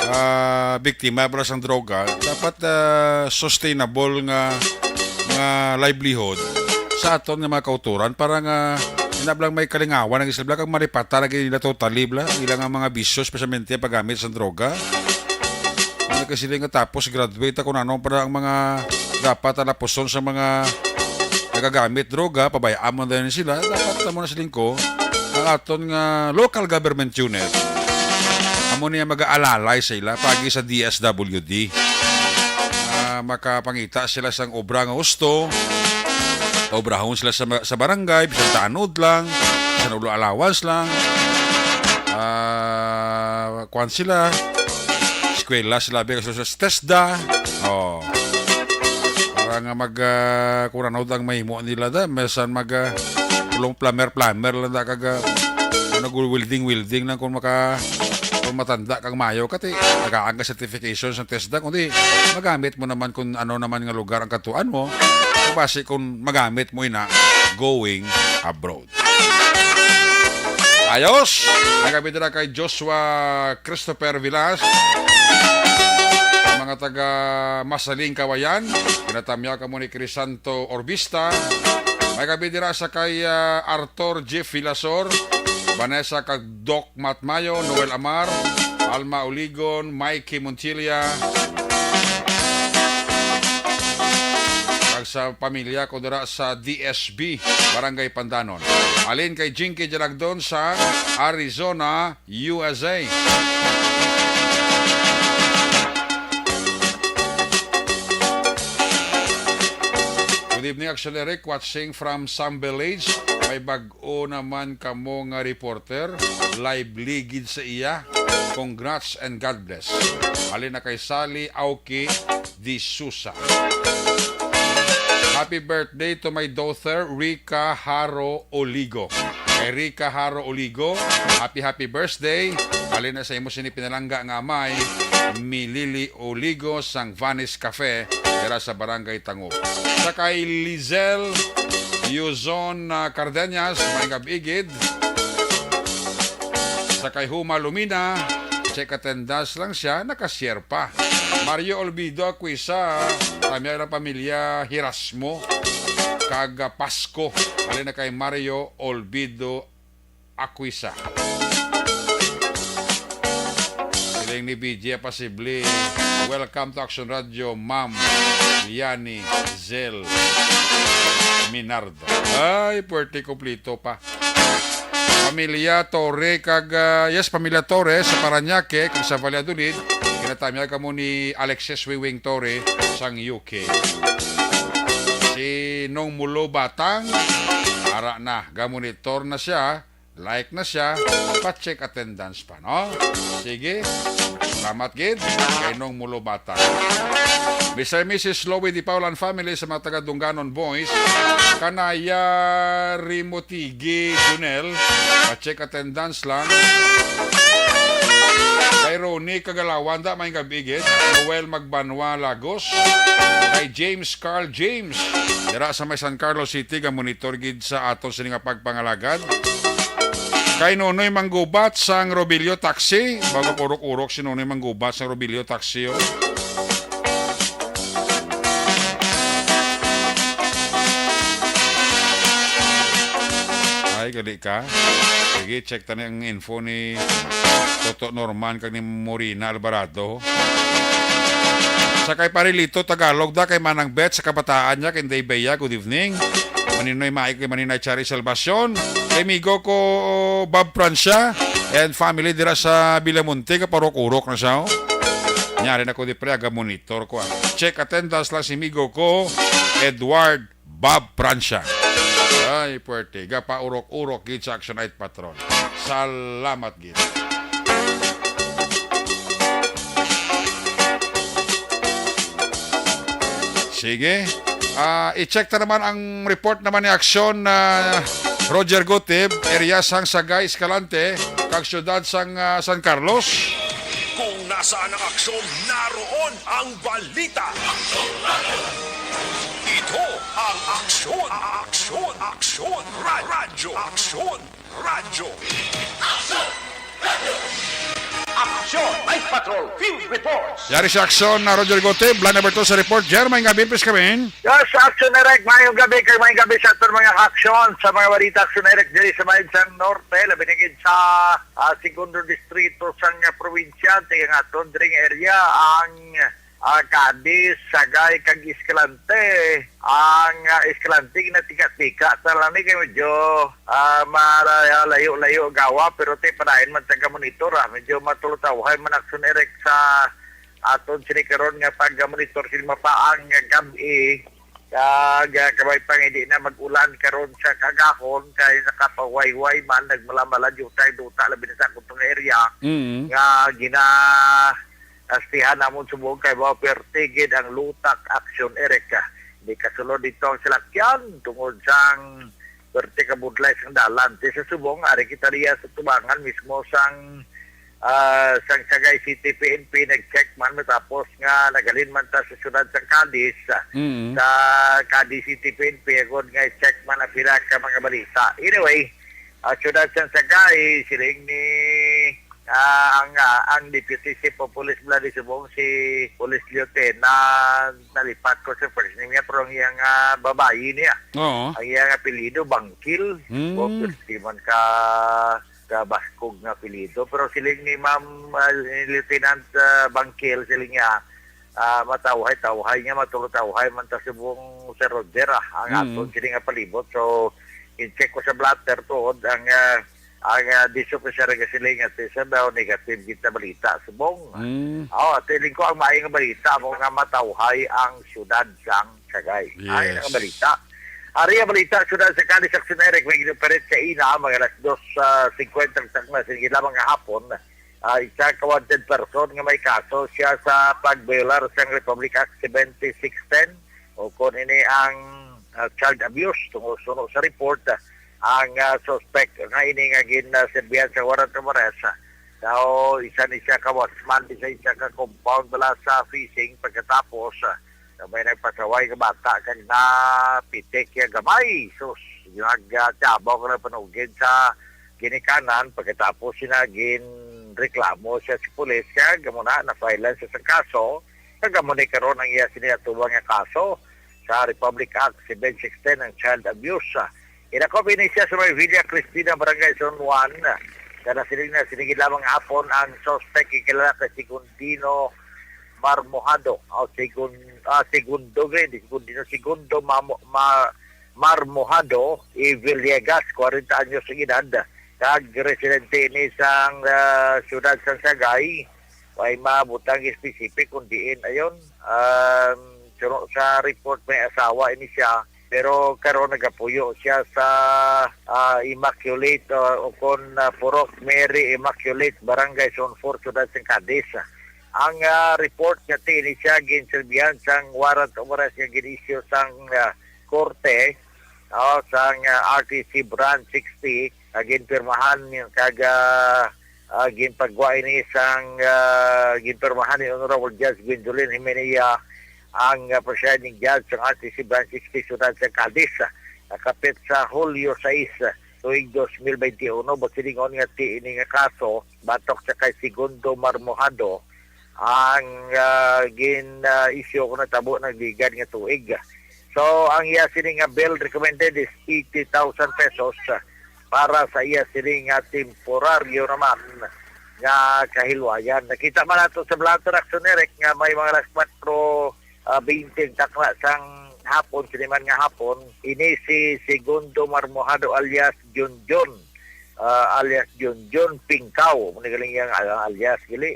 ah, biktima, bla, sang droga, dapat, ah, sustainable nga, nga livelihood sa aton nga mga kauturan para nga ina blang may kalingawan ang isla, bla, kag maripata lagi nila totally, bla, ang ilang mga bisyo, especially ang paggamit sa droga. Ano kasi nga tapos graduate ako na, ano para ang mga dapat talapuson sa mga nagagamit droga, pabayaan mo na rin sila. Dapat mo na siling ko, ang aton nga local government unit, amo niya mag-aalalay sa ila, pagi sa D S W D. Ah, makapangita sila sang obra nga husto, obrahon sila sa, sa barangay, bisan tanod lang, bisan ulo allowance lang. Ah, kuwan sila, eskwela sila, biya sa, sa TESDA. Oh. Para nga mag, ah, kung ano ang mahimo nila da, mesan mag, ah, pulong plumber, plumber lang da, kag, ah, ano, welding, welding lang kung maka, kung matanda kang mayo, kati, tagaan ka certification sa TESDA, kundi magamit mo naman kung ano naman nga lugar ang katuan mo, basi kung magamit mo ina going abroad. Ayos! Nagabit na kay Joshua Christopher Vilas. Mga taga Masaling, Kawayan. Ginatamyaw kamo ni Crisanto Orbista. May gabi dira sa kay, ah, Arthur Jeff Vilasor, Vanessa kag Doc Matmayo, Noel Amar, Alma Uligon, Mikey Montilla, kag sa pamilya ko dira sa D S B, Barangay Pandanon. Alin kay Jinky Jalagdon sa Arizona, U S A. Good evening, Axel Eric, watching from Sam Village. May bag-o naman kamo nga reporter. Live ligid sa iya. Congrats and God bless. Halin na kay Sally Auki de Sousa. Happy birthday to my daughter, Rica Haro Oligo. Kay Rica Haro Oligo, happy, happy birthday. Halin na sa imo sini pinalangga nga amay, Milili Oligo sang Vanis Cafe, dira sa Barangay Tango. Sa kay Lizelle Yuzon, ah, Cardenas, may gab-igid. Sa kay Huma Lumina, check attendance lang siya, nakasier pa. Mario Olvido Aquisa, tamya lang pamilya Hirasmo, kag, ah, Pasko. Halin na kay Mario Olvido Aquisa. Siling ni B J Pasible, "Welcome to Action Radio, Ma'am Liani Zel Minardo." Ay, puwerte, kompleto pa. Pamilya Torre kag, ah, yes, Pamilya Torre sa Parañaque kag sa Valladolid. Ginatamyag kamo ni Alexis Wiwing Torre sang U K. Si Nong Mulo Batang, ara na, gamonitor na siya, like na siya, pa-check attendance pa, no? Sige. Salamat gid kay Nong Mulo Batang. Mister and Missus Louie Di Paula and family sa mga taga Dunganon Boys, Kanaya Rimotigi Junel, pa-check attendance lang. Kay Ronnie Kagalawan, da, may gabi gid. Noel Magbanwa Lagos. Kay James Carl James, dira sa may San Carlos City, ga-monitor gid sa aton sini nga pagpangalagad. Kay Nonoy Manggubat sang Robilio Taxi, bago urok-urok si Nonoy Manggubat sang Robilio Taxi, oh. Ay, gali ka. Sige, check ta ni ang info ni Toto Norman kag ni Morina Alvarado. Sa kay Pare Lito Tagalog da, kay Manang Bet sa kabataan niya, kay Inday Bea, good evening. Maninoy Mike, kay Maninay Chari Salvacion. Kay amigo ko, Bob Francia and family dira sa Villamonte, kaparok-urok na siya, oh. Nyari na ko di pre, aga monitor ko, ah. Check attendance lang si amigo ko, Edward Bob Francia. Ay, puwerte. Gapaurok-urok gid sa Action Night Patrol. Salamat gid. Sige. Ah, i-check ta naman ang report naman ni Aksyon, ah, Roger Gutib, area sang Sagay, Escalante, kag siyudad sang, ah, San Carlos. Kung nasaan ang aksyon, naroon ang balita. Ito ang Aksyon, Aksyon, Aksyon, Radyo, Aksyon, Radyo. Aksyon! Night Patrol Field Reports! Yari sa Aksyon na Roger Gotib, line number two sa report. Jer, may gabi, please come in. Yes, Aksyon Eric, mayong gabi kay mayong gabi sa aton mga aksyon sa mga balita, Aksyon Eric, diri sa Maid sang Norte, labi na gid sa, ah, Segundo Distrito sang, ah, probinsya, kay ang aton dring area, ang, ah, Cadiz, Sagay, kag Escalante. Ang, ah, Escalante, ginatika-tika ta lang ni kay medyo, ah, mara-, layo-layo gawa, pero ti padayon man taga-monitor, ah. Medyo matulutawhay man, Aksyon Eric, sa aton sini karon nga pag-monitor sini mapaang nga gab-i. Kag, ah, kabay pa nga hindi na mag-ulan karon sa kagahon kay nakapawayway man, nagmalamala jud tayo duta, labi na sa akong area Mm. nga gina-, astihan namon subong kay mao perti gid ang lutak, Aksyon Eric. Di kasulod dito ang salakyan tungod sang perti ka budlay sang dalan. Ti sa subong, ari kita riya sa tubangan mismo sang, ah, sang Sagay City P N P, nag-check man matapos nga naghalin man ta sa siyudad sang Cadiz, ah, Mm. sa Cadiz City P N P, agod nga i-check man ang pila ka mga balita. Anyway, ah, siyudad sang Sagay, siling ni, ah, ang, ah, ang Deputy Chief of Police Bloody Subong, si Police Lieutenant, nalipat ko sa first name niya, pero ang iyang, ah, babayi niya. Oo. Ang iyang apelyido, Bangkil. Hmm. Bangkil, di man ka kabaskog nga apelyido. Pero siling ni Ma'am, ah, ni Lieutenant, ah, Bangkil, siling niya, ah, matawhay-tawhay niya, matulutawhay man ta subong Sir Roger, ah, ang Mm. aton sini nga palibot. So, in-check ko sa blotter tuod ang, ah, ang, ah, dish officer nga siling nga test daw negative gid sa balita subong. Mm. Oh, at feeling ko ang maayong balita mo nga matawhay ang siyudad sang Sagay. Ay, Yes. ang balita. Ari ang balita, siyudad sa Cadiz, Aksyon Eric, may ginoperate sa ina, mga alas dos, ah, singkwenta ang takna, sige lamang nga hapon. Ah, isa ka wanted person nga may kaso siya sa pag-violar sang Republic Act seventy-six ten, o kung ini ang, ah, child abuse, tungod suno sa report, ah, ang, ah, suspect nga ini nga gin, ah, serbihan sa warrant of arrest, ah, daw isa ni siya ka watchman, isa, isa ka compound bala sa fishing, pagkatapos, ah, na may nagpasaway nga bata kag napitik siya gamay. Sus, nag, ah, tiyabaw ka na panugid sa ginikanan, pagkatapos sina ginreklamo siya sa pulis, kag amo na, na-file siya sa kaso, kag amo ni karon ang iya sini atubang nga kaso sa Republic Act seven sixteen, ang child abuse. Inakop ini siya sa may Villa Cristina, Barangay San Juan. Kana siling na, sinigid lamang hapon ang suspect, gikilala kay Segundino Marmojado, o Segun-, ah, Segundo, gid, Segundino Segundo Mamo-, Ma-, Marmojado y Villegas, kwarenta anyos ang edad. Tag residente ini sang, ah, siyudad sang Sagay. Way mabutang specific kung diin ayon. Um, suno sa report, may asawa ini siya, pero karon nagapuyo siya sa, ah, Immaculate, ah, o kon, ah, Purok Mary Immaculate, Barangay Zone four, siyudad sang Cadiz. Ang, ah, report nga ti ini siya ginserbihan sang warrant of arrest nga gin-issue sang, ah, korte, oh, sang, ah, R T C Branch sixty, nga ginpirmahan ni, kag, ah, ah, ginpagwa ini sang, ah, ginpirmahan ni Honorable Judge Gwendolyn Jimenea, ang, ah, presiding judge sang R T C Branch sixty, siyudad sa Cadiz, ah, kapit sa Hulyo sais, tuig dos mil benti uno, basilingon nga ti ini nga kaso batok sa kay Segundo Marmojado ang, ah, gin, ah, isyu ko natabo nagligad nga tuig. So, ang iya sini nga bail recommended is eighty thousand pesos, ah, para sa iya sini nga temporaryo naman nga kahilwayan. Nakita man nato sa Blatter Action, Eric, nga may mga alas kwatro, ah, bente ang takna sang hapon, sini man nga hapon, ini si Segundo Marmojado alias Junjun, ah, alias Junjun Pingkaw, mo ni galing yang, ah, alias, gali.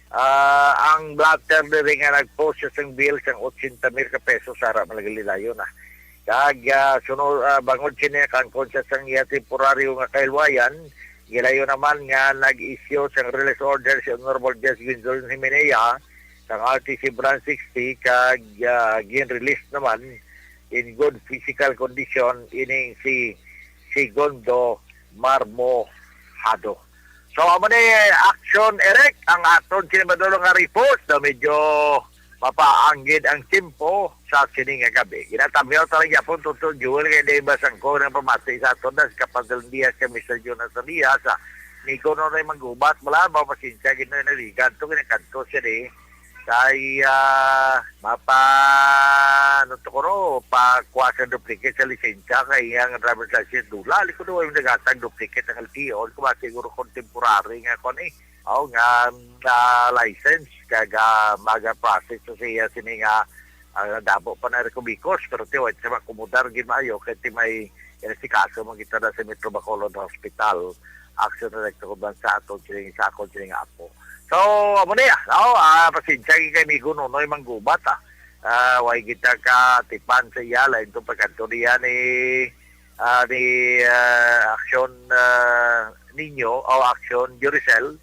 Ah, ang blotter diri nga nag-post siya sang bill sang otsenta mil ka pesos, ara man gali dayon, ah. Kag, ah, sunod, ah, bangod sini, kangkon siya sang iya temporaryo nga kahilwayan, gilayo naman nga nag-issue sang release order si Honorable Judge Gwendolyn Jimenea sang R T C Branch sixty, kag, ah, gin-release naman in good physical condition ining si Segundo Marmojado. So, amo ni Action Eric ang aton sini madulong nga report na medyo mapaanggid ang tempo sa sini nga gabi. Ginatamyaw ta lang gyapon, Tonton Jewel, kay di ba sang ko nang pamati sa aton na si Kapadre Diaz kay Mister Jonas Diaz, ah, ni ko no na manggubat, wala ba, pasensya, gid na naligan to, ginakanto siya di. Kay, ah, mapa, ano to ko, no, pakuha sa duplicate sa lisensya kay ang driver's license dula. Liko daw yung nagatag duplicate ang L T O. Liko ba siguro contemporary nga kon eh. Oh, nga, nga license kag, ah, maga process sa siya sini nga, ah, dabo pa na recubicos, pero ti wait sa makumudar gid maayo kay ti may, eh, si kaso man kita na sa Metro Bacolod Hospital. Action director ko ba sa ato sining, sa akon sining apo. So, amo na ya, no? Ah, pasensya kay kay Migo Nonoy Manggubat, ah. Ah, way kita ka tipan sa iya, lain tong pagkadto niya ni, ah, ni, ah, Action, ah, Niño o Action Duricel.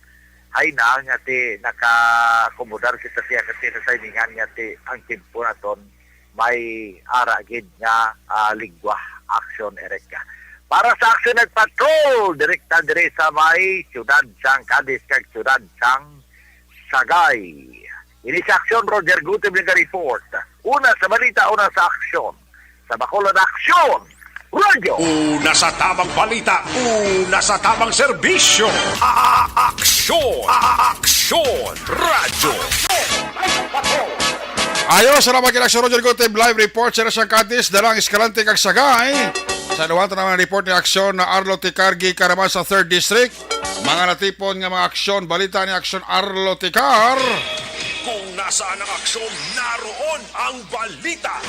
Hay na nga ti nakaakomodar kita siya kasi sa timingan nga ti ang timpo naton may ara gid nga, ah, ligwa. Action, Eric. Para sa Action Night Patrol, direkta diri sa may siyudad sang Cadiz kag siyudad sang Sagay. Ini sa Action, Roger Gutib nga report. Una sa balita, una sa aksyon. Sa Bacolod Aksyon, Radyo. Una sa tamang balita, una sa tamang serbisyo. A-, a-, aksyon, a-, a-, aksyon, radyo. Ayo, salamat kay Aksyon Roger Gutib. Live report sa Rasang Cadiz, Dalang Escalante kag Sagay. Sa duha ta naman report ni Aksyon na Arlo Ticar, gikan naman sa Third District. Mga natipon nga mga aksyon, balita ni Aksyon Arlo Ticar. Kung nasaan ang aksyon, naroon ang balita.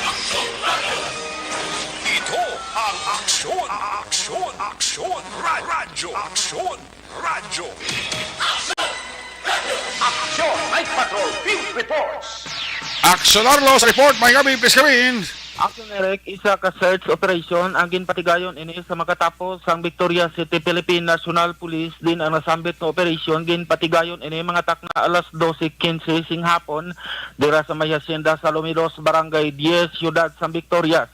Ito ang aksyon, aksyon, aksyon, ra-, radyo, aksyon, radyo. Aksyon, Night Patrol Field Reports. Aksyon Arlo sa report, may gabi, please come in. Action Eric, isa ka search operation ang ginpatigayon ini sa makatapos sang Victoria City Philippine National Police. Din ang nasambit nga operasyon ginpatigayon ini mga takna alas dose quince sing hapon dira sa may hacienda sa Lumilos, Barangay Diez, Siyudad sang Victorias.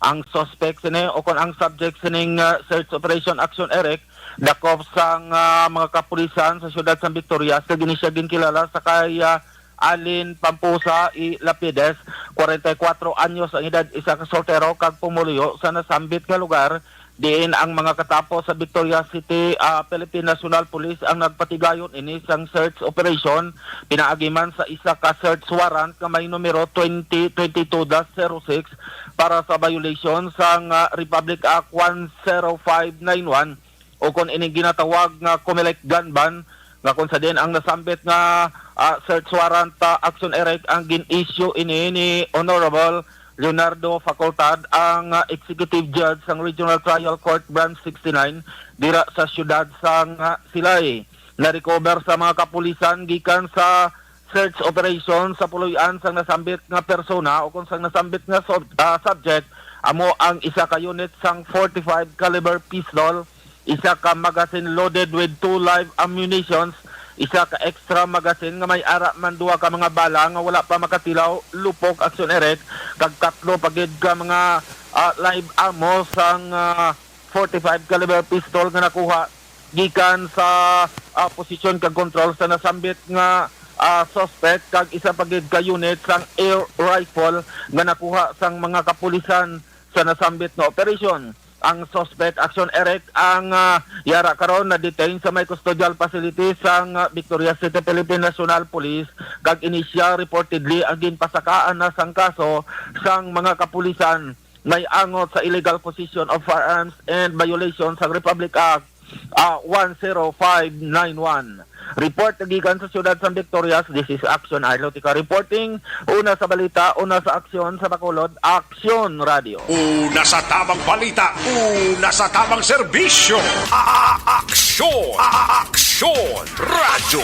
Ang suspect sini o kon ang subject sining, ah, search operation, Action Eric, dakop sang, ah, mga kapulisan sa Siyudad sang Victorias, kag ini siya ginkilala sa kay, ah, Alin Pampusa I. Lapides, kwarenta y kuwatro anyos ang edad, isa ka soltero kag pumuluyo sa nasambit nga lugar, diin ang mga katapo sa Victoria City, ah, Philippine National Police ang nagpatigayon ini sang search operation pinaagi man sa isa ka search warrant nga may numero twenty twenty-two dash zero six para sa violation sang, ah, Republic Act one zero five nine one o kon ining ginatawag nga Comelec gun ban, nga kung sa diin ang nasambit nga, ah, search warrant, ah, Action Eric, ang gin-issue ini ni Honorable Leonardo Facultad, ang, ah, Executive Judge sang Regional Trial Court Branch sixty-nine dira sa siyudad sang, ah, Silay. Na-recover sa mga kapulisan gikan sa search operation sa puloy-an sang nasambit nga persona o kung sang nasambit nga sub-, ah, subject amo ang isa ka unit sang forty-five caliber pistol, isa ka magazine loaded with two live ammunitions, isa ka extra magazine nga may ara man duha ka mga bala nga wala pa makatilaw, lupok, Action Eric, kag tatlo pa gid ka mga, ah, live ammo sang, ah, forty-five caliber pistol nga nakuha gikan sa, ah, posisyon kag kontrol sa nasambit nga, ah, suspect, kag isa pa gid ka unit sang air rifle nga nakuha sang mga kapulisan sa nasambit nga operasyon. Ang suspect, Action Eric, ang, ah, yara karon na-detain sa may custodial facility sang, ah, Victorias City Philippine National Police, kag inisyal reportedly ang ginpasakaan na sang kaso sang mga kapulisan may angot sa illegal possession of firearms and violation sang Republic Act, ah, one zero five nine one. Report gikan sa siyudad sang Victorias, this is Action Arlo Tika reporting. Una sa balita, una sa aksyon, sa Bacolod, Aksyon Radio. Una sa tamang balita, una sa tamang serbisyo. A-, a-, aksyon, a-, a-, aksyon, radyo.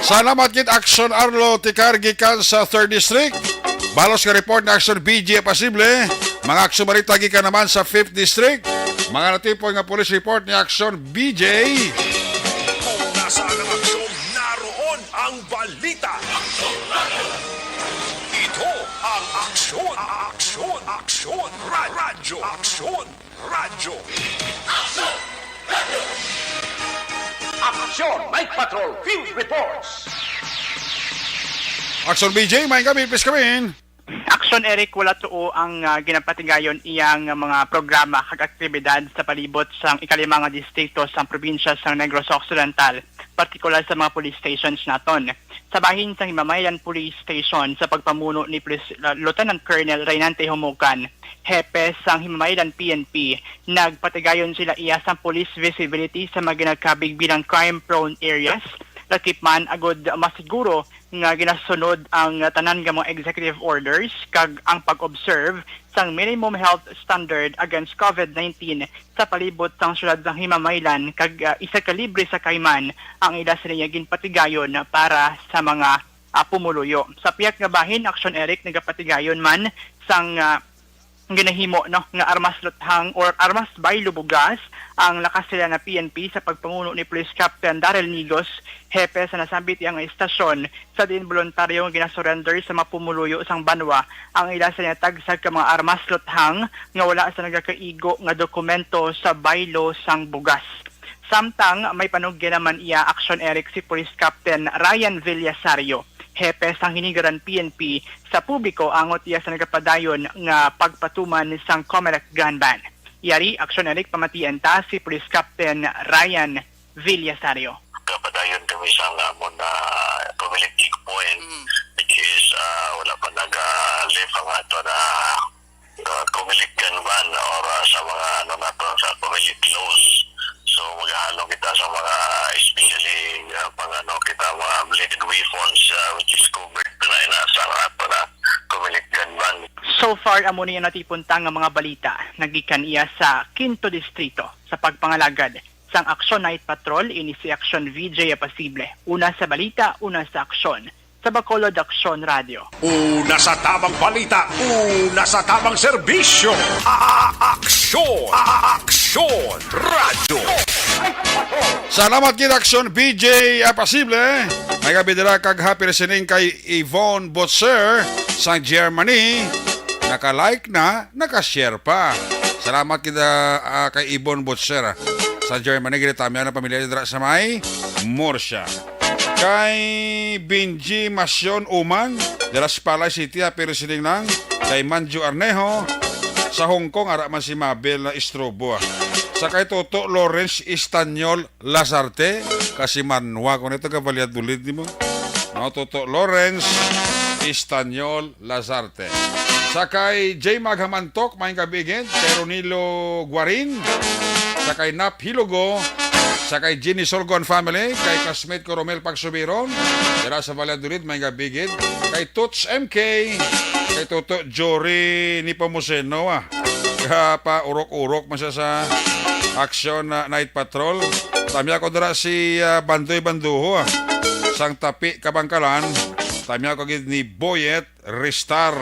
Salamat gid, Action Arlo Tikar, gikan sa third District. Balos nga report na Action B J Pasible. Mga aksyon balita gikan naman sa fifth District. Mga natipon nga police report ni Action B J. Kung nasaan ang aksyon, naroon ang balita. Ito ang aksyon, aksyon, aksyon, ra-, radyo, aksyon, radyo. Aksyon, Night Patrol Field Reports. Action B J, may kami, please come in. Action Eric, wala tuo ang, ah, ginapatigayon iyang mga programa kag aktibidad sa palibot sang ikalima nga distrito sang probinsya sang Negros Occidental, partikular sa mga police stations naton. Sa bahin sang Himamaylan Police Station, sa pagpamuno ni Police, ah, Lieutenant Colonel Reynante Humukan, hepe sang Himamaylan P N P, nagpatigayon sila iya sang police visibility sa mga ginakabig bilang crime-prone areas, lakip man agud masiguro nga ginasunod ang tanan nga mga executive orders kag ang pag-observe sang minimum health standard against COVID nineteen sa palibot sang siyudad sang Himamaylan, kag, ah, isa ka libre sa kaiman ang ila sila ginpatigayon para sa mga, ah, pumuluyo. Sa pihak nga bahin, Action Eric, nagapatigayon man sang, ah, ginahimo, no, nga armas luthang or armas baylo bugas ang nakasila na P N P sa pagpamuno ni Police Captain Daryl Nigos, hepe sa nasambit iya nga istasyon, sa diin boluntaryo nga ginasurrender sa mga pumuluyo sang banwa ang ila sa natagsag ka mga armas luthang nga wala sa nagakaigo nga dokumento sa baylo sang bugas. Samtang may panugyan naman iya, Action Eric, si Police Captain Ryan Villasario, hepe sang Hinigaran P N P, sa publiko angot iya sa nagapadayon nga pagpatuman sang Comelec gun ban. Yari, Action Eric, pamatian ta si Police Captain Ryan Villasario. Kapadayon kami sa amon na Comelec checkpoint, Mm. which is, ah, wala pa naga-lift ang ato na, ah, Comelec gun ban or, ah, sa mga ano nato, sa Comelec laws. So, maghahalong kita sa mga, especially, ah, pang ano, kita mga bladed weapons, ah, which is covered na ina sa ato na Comelec gun ban. So far, amo ni ang natipon ta nga mga balita nagikan iya sa Quinto Distrito. Sa pagpangalagad sang Action Night Patrol, ini si Action V J Apasible. Una sa balita, una sa aksyon. Sa Bacolod Aksyon Radio. Una sa tamang balita, una sa tamang serbisyo. A-, a-, aksyon, a-, a-, aksyon, radyo. Salamat gid, Action V J Apasible. May gabi dira kag happy listening kay Yvonne Butcher sa Germany. Naka-like na, naka-share pa. Salamat gid, ah, kay Yvonne Butcher, ah, sa Germany. Ginatamyan ang pamilya dira sa may Murcia. Kay Benji Masyon Uman, dira sa Palay City, happy listening lang. Kay Manjo Arnejo, sa Hong Kong, ara man si Mabel na istrobo, ah. Sa kay Toto Lawrence Istanyol Lazarte, kasi manwa ko nito ka Valladolid nimo. No, Toto Lawrence Istanyol Lazarte. Sa kay J Maghamantok, maayong gabi gid. Kay Ronilo Guarin. Sa kay Nap Hilugo. Sa kay Jenny Sorgon family. Kay classmate ko Romel Pagsubiron. Dira sa Valladolid, maayong gabi gid. Kay Toots M K. Kay Toto Jory Nepomuceno, ah. Ka pa urok-urok man siya sa aksyon na night patrol. Tamya ko dira si, ah, Bandoy Banduho, ah. Sang Tapi, Kabangkalan. Tamya ko gid ni Boyet Ristar.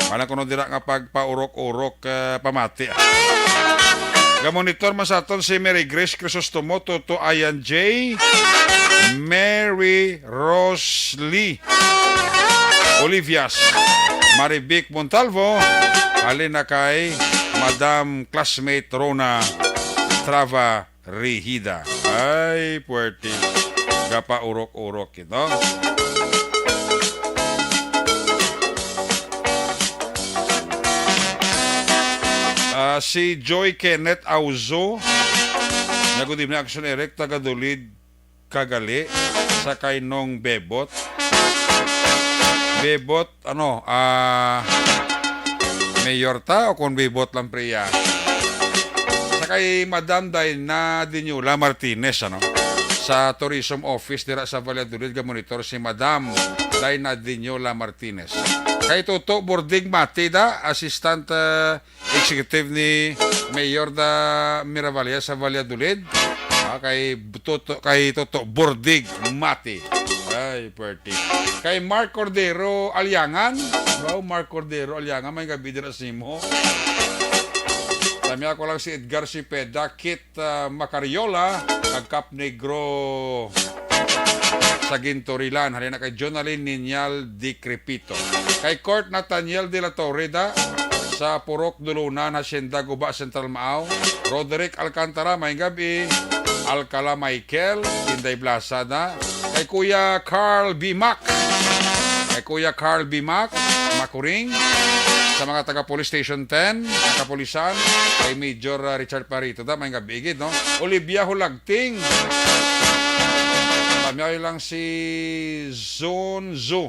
Wala kuno dira nga pagpaurok-urok, ah, pamati, ah. Gamonitor man sa aton si Mary Grace Crisostomo, Toto Ayan J, Mary Rose Lee Olivias, Marivic Montalvo, halin na kay Madam Classmate Rona Trava Rehida. Ay, puwerte. Gapaurok-urok ito. Ah, si Joy Kenneth Auzo, nga good evening, Action Eric, taga Dulid, Kagali, sa kay Nong Bebot. Bebot, ano, ah, mayor ta o kung Bebot lang, priya? Sa kay Madam Dina Diniola Martinez, ano, sa tourism office dira sa Valladolid, ga-monitor si Madam Dina Diniola Martinez. Kay Toto Bordig Matida, assistant, ah, executive ni Mayor da Miravalia sa Valladolid. Ah, kay Toto, kay Toto Bordig Mati. Ay, puwerte. Kay Mark Cordero Aliangan. Wow, Mark Cordero Aliangan, may gabi dira sa imo. Tamya ko lang si Edgar Cepeda, Kit, ah, Macariola, kag Cap Negro sa Ginturilan. Halin na kay Jonalyn Niñal Di Crepito. Kay Court Nathaniel de la Torre da sa Purok Dulunan, Hacienda Guba, Central Maaw. Roderick Alcantara, may gabi. Alcala Michael, Inday Blasa na. Kay Kuya Carl B. Mac. Kay Kuya Carl B. Mac, Macuring. Sa mga taga Police Station ten, mga kapulisan, kay Major, ah, Richard Parito, da, may gabi gid, no? Olivia Hulagting. Pamyaw lang si Zone Zoo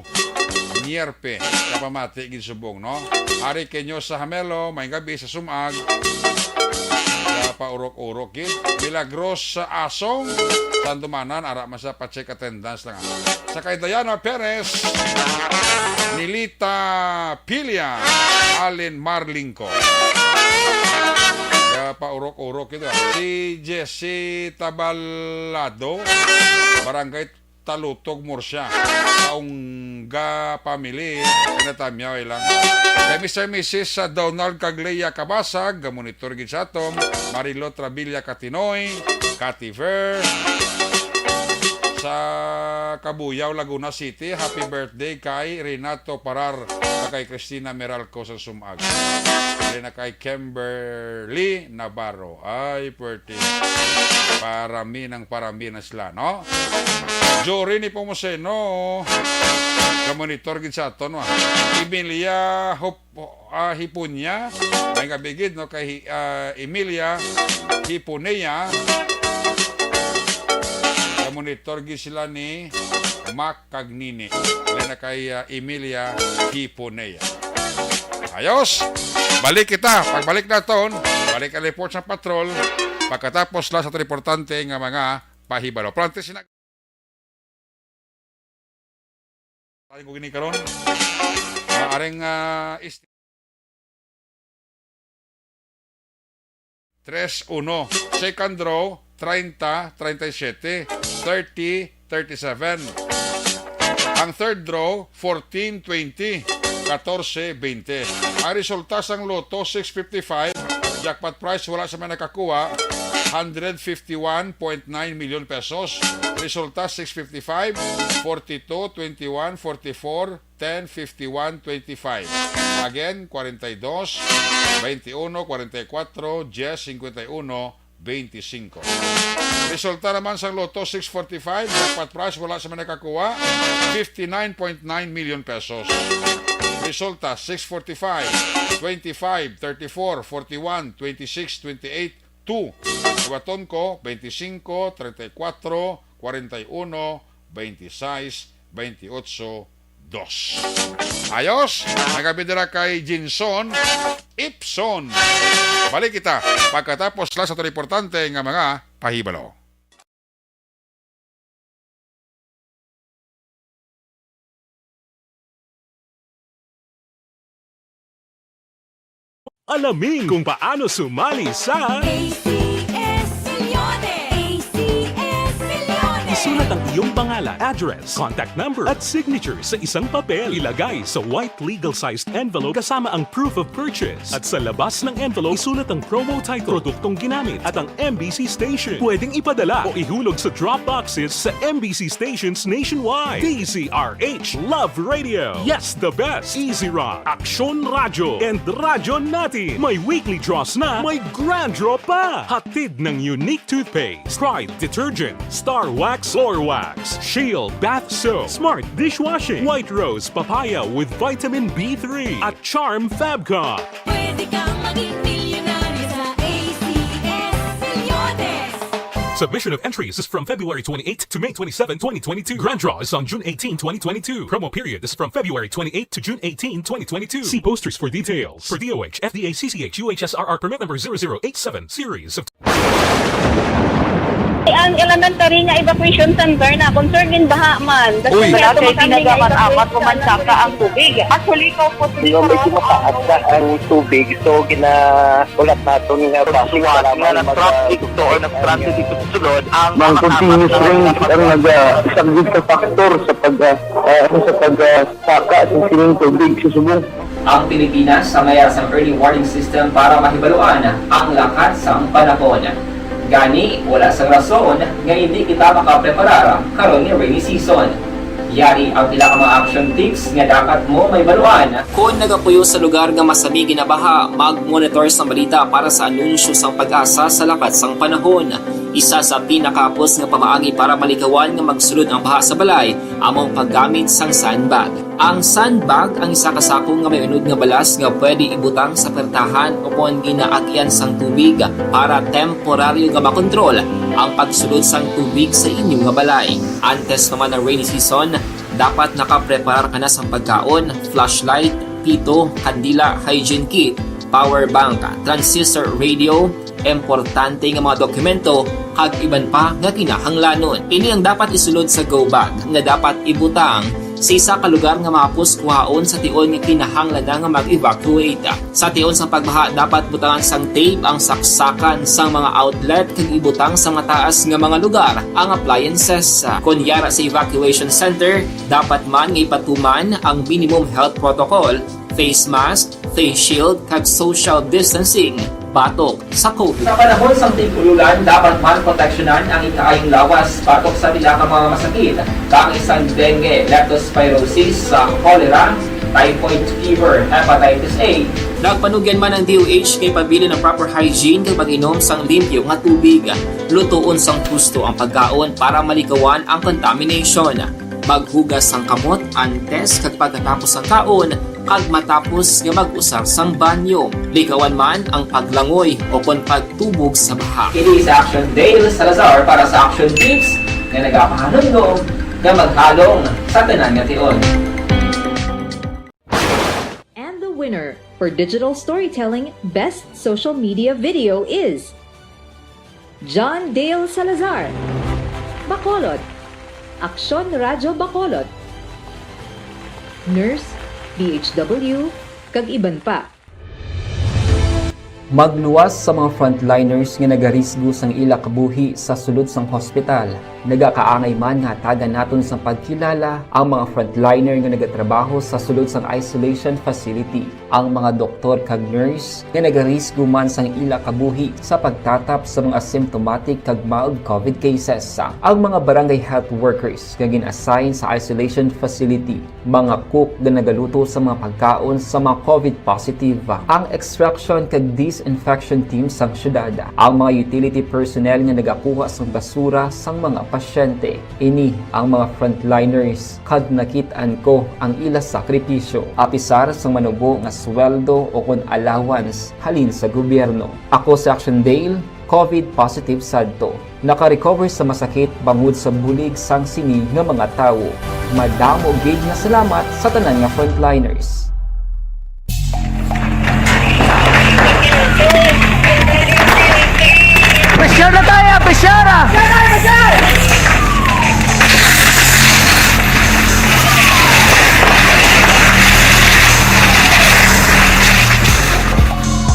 Nierpe, kapamati gid subong, no? Ari Kenyo sa Hamelo, may gabi sa Sumag. Kaya paurok-urok gid. Milagros sa Asong, Sandumanan, ara man sa pa-check attendance lang. Sa kay Diana Perez, Nilita Pilia, Alin Marlingco. Kaya paurok-urok gid. Si Jesse Tabalado, Barangay Talutog, Murcia. Kaungga family, natamyaw lang. Kay Mister Missus sa Donald kag Lea Cabasag, gamonitor gid sa aton, Marilo Trabilla Katinoy, Kativer, sa Cabuyao, Laguna City, happy birthday kay Renato Parar, kay Christina Meralco sa Sumag. Dili na kay Kimberly Navarro. Ay, puwerte. Parami ng parami na sila, no? Jory Nepomuceno, ka-monitor gid sa aton, wa. Emilia Hop-, ah, Hipunya, may gabi gid, no, kay, ah, Emilia Hipunea. Ka-monitor gid sila ni Mac kag Nini. Wala na kay, ah, Emilia Hipunea. Ayos! Balik kita. Pagbalik naton, balik ang report sa patrol. Pagkatapos lang sa aton importante nga mga pahibalo. Pero antes na, tayo ko gini karon. Ah, aring, ah, is-, tres uno. Second draw, treinta, treinta y siete, thirty, thirty-seven. Ang third draw, fourteen, twenty, catorce, veinte. Ang resulta sang Lotto six fifty-five, jackpot prize, wala sa may nakakuha, hundred fifty-one point nine million pesos. Resulta six fifty-five, forty-two, twenty-one, forty-four, ten, fifty-one, twenty-five. Again, forty-two, twenty-one, forty-four, ten, fifty-one, twenty-five. Resulta naman sang Lotto six forty-five, jackpot prize, wala sa may nakakuha, fifty-nine point nine million pesos. Resulta, six forty-five, twenty-five, thirty-four, forty-one, twenty-six, twenty-eight, two. Buhaton ko, twenty-cinco, treinta y cuatro, cuarenta y uno, veintiséis, veintiocho, dos. Ayos, nagabi dira kay Jinson Ipson. Balik kita pagkatapos lang sa aton importante nga mga pahibalo. Alamin kung paano sumali sa A C S Milyones! A C S Milyones! Isulat ang iyong pangalan, address, contact number, at signature sa isang papel. Ilagay sa white legal-sized envelope kasama ang proof of purchase. At sa labas ng envelope, isulat ang promo title, produktong ginamit, at ang M B C station. Pwedeng ipadala o ihulog sa drop boxes sa M B C stations nationwide. D Z R H Love Radio. Yes, the best. Easy Rock, Aksyon Radyo, and Radyo Natin. May weekly draws na, may grand draw pa. Hatid ng Unique Toothpaste, Pride Detergent, Star Wax, Floor Wax, Shield Bath Soap, Smart Dishwashing, White Rose Papaya with Vitamin B three, at Charm Fab Cup. Pwede kang maging milyonaryo sa A C S Milyones. Submission of entries is from February twenty-eighth to May twenty-seven, twenty twenty-two. Grand draw is on June eighteen, twenty twenty-two. Promo period is from February twenty-eighth to June eighteen, twenty twenty-two. See posters for details. For D O H, F D A, C C H, U H S R R permit number zero zero eight seven, series of Ang elementary nga evacuation center na concerned in baha man. Uy. Wala kay ginagaman-amat ko man saka ang tubig. Actually, ikaw po Di ba, medyo mataas na ang tubig, so ginaulat naton nga bus nga mag- na traffic to or nag-transit dito sa sulod ang Ang mga continuous apat na rain ang naga-, isa gid ka factor sa pag, ah, ah, ano, sa pag, ah, saka sa sining tubig sa subong. Ang Pilipinas sa mayar sang early warning system para mahibaluan ang lakat sang panahon. Gani, wala sang rason nga hindi kita makapreparar karon nga rainy season. Yari ang pila ka mga action tips nga dapat mo mahibaluan. Kon nagapuyo sa lugar nga masami ginabaha, mag-monitor sang balita para sa anunsyo sang PAGASA sa lakat sang panahon. Isa sa pinakahapos nga pamaagi para malikawan nga magsulod ang baha sa balay amo ang paggamit sang sandbag. Ang sandbag ang isa ka sako nga may unod nga balas nga pwede ibutang sa puwertahan ukon ginaagyan sang tubig para temporaryo nga makontrol ang pagsulod sang tubig sa inyo nga balay. Antes pa man ang rainy season, dapat nakapreparar ka na sang pagkaon, flashlight, pito, kandila, hygiene kit, power bank, transistor radio, importante nga mga dokumento, kag iban pa nga kinahanglanon. Ini ang dapat isulod sa go bag nga dapat ibutang sa isa ka lugar nga mahapos kuhaon sa tion nga kinahanglan na nga mag-evacuate. Sa tion sang pagbaha, dapat butangan sang tape ang saksakan sang mga outlet kag ibutang sa mataas nga mga lugar ang appliances. Kon yara sa evacuation center, dapat man nga ipatuman ang minimum health protocol, face mask, face shield, kag social distancing batok sa COVID. Sa panahon sang tig-ululan, dapat man proteksyonan ang ikaayong lawas batok sa pila ka mga masakit, kaangay sang dengue, leptospirosis, sa cholera, typhoid fever, hepatitis A. Nagpanugyan man ang D O H nga ipabilin ang proper hygiene kag pag-inom sang limpyo nga tubig. Lutoon sang husto ang pagkaon para malikawan ang contamination. Maghugas sang kamot antes kag pagkatapos sang kaon, kag matapos nga mag-usar sang banyo. Likawan man ang paglangoy ukon pagtubog sa baha. Kini si Action Dale Salazar para sa Action Tips nga nagapahanumdom nga maghalong sa tanan nga tion. And the winner for Digital Storytelling Best Social Media Video is John Dale Salazar, Bacolod, Aksyon Radyo Bacolod, Nurse, D H W, kag iban pa. Magluwas sa mga frontliners nga nagarisgo sang ila kabuhi sa sulod sang hospital. Nagakaangay man nga hatagan naton sang pagkilala ang mga frontliner nga nagatrabaho sa sulod sang isolation facility. Ang mga doktor kag nurse nga nagarisgo man sang ila kabuhi sa pagtatap sa mga symptomatic kag mild COVID cases. Ang mga barangay health workers nga gin-assign sa isolation facility, mga cook nga nagaluto sa mga pagkaon sa mga COVID positive, ang extraction kag disinfection team sang syudad, ang mga utility personnel nga nagakuha sang basura sang mga pasyente. Ini ang mga frontliners kag nakit-an ko ang ila sakripisyo, apisar sang manubo nga sweldo ukon allowance halin sa gobyerno. Ako si Action Dale, COVID positive sadto. Naka-recover sa masakit bangod sa bulig sang sini nga mga tawo. Madamo gid nga salamat sa tanan nga frontliners. Pressure na tayo! Pressure na!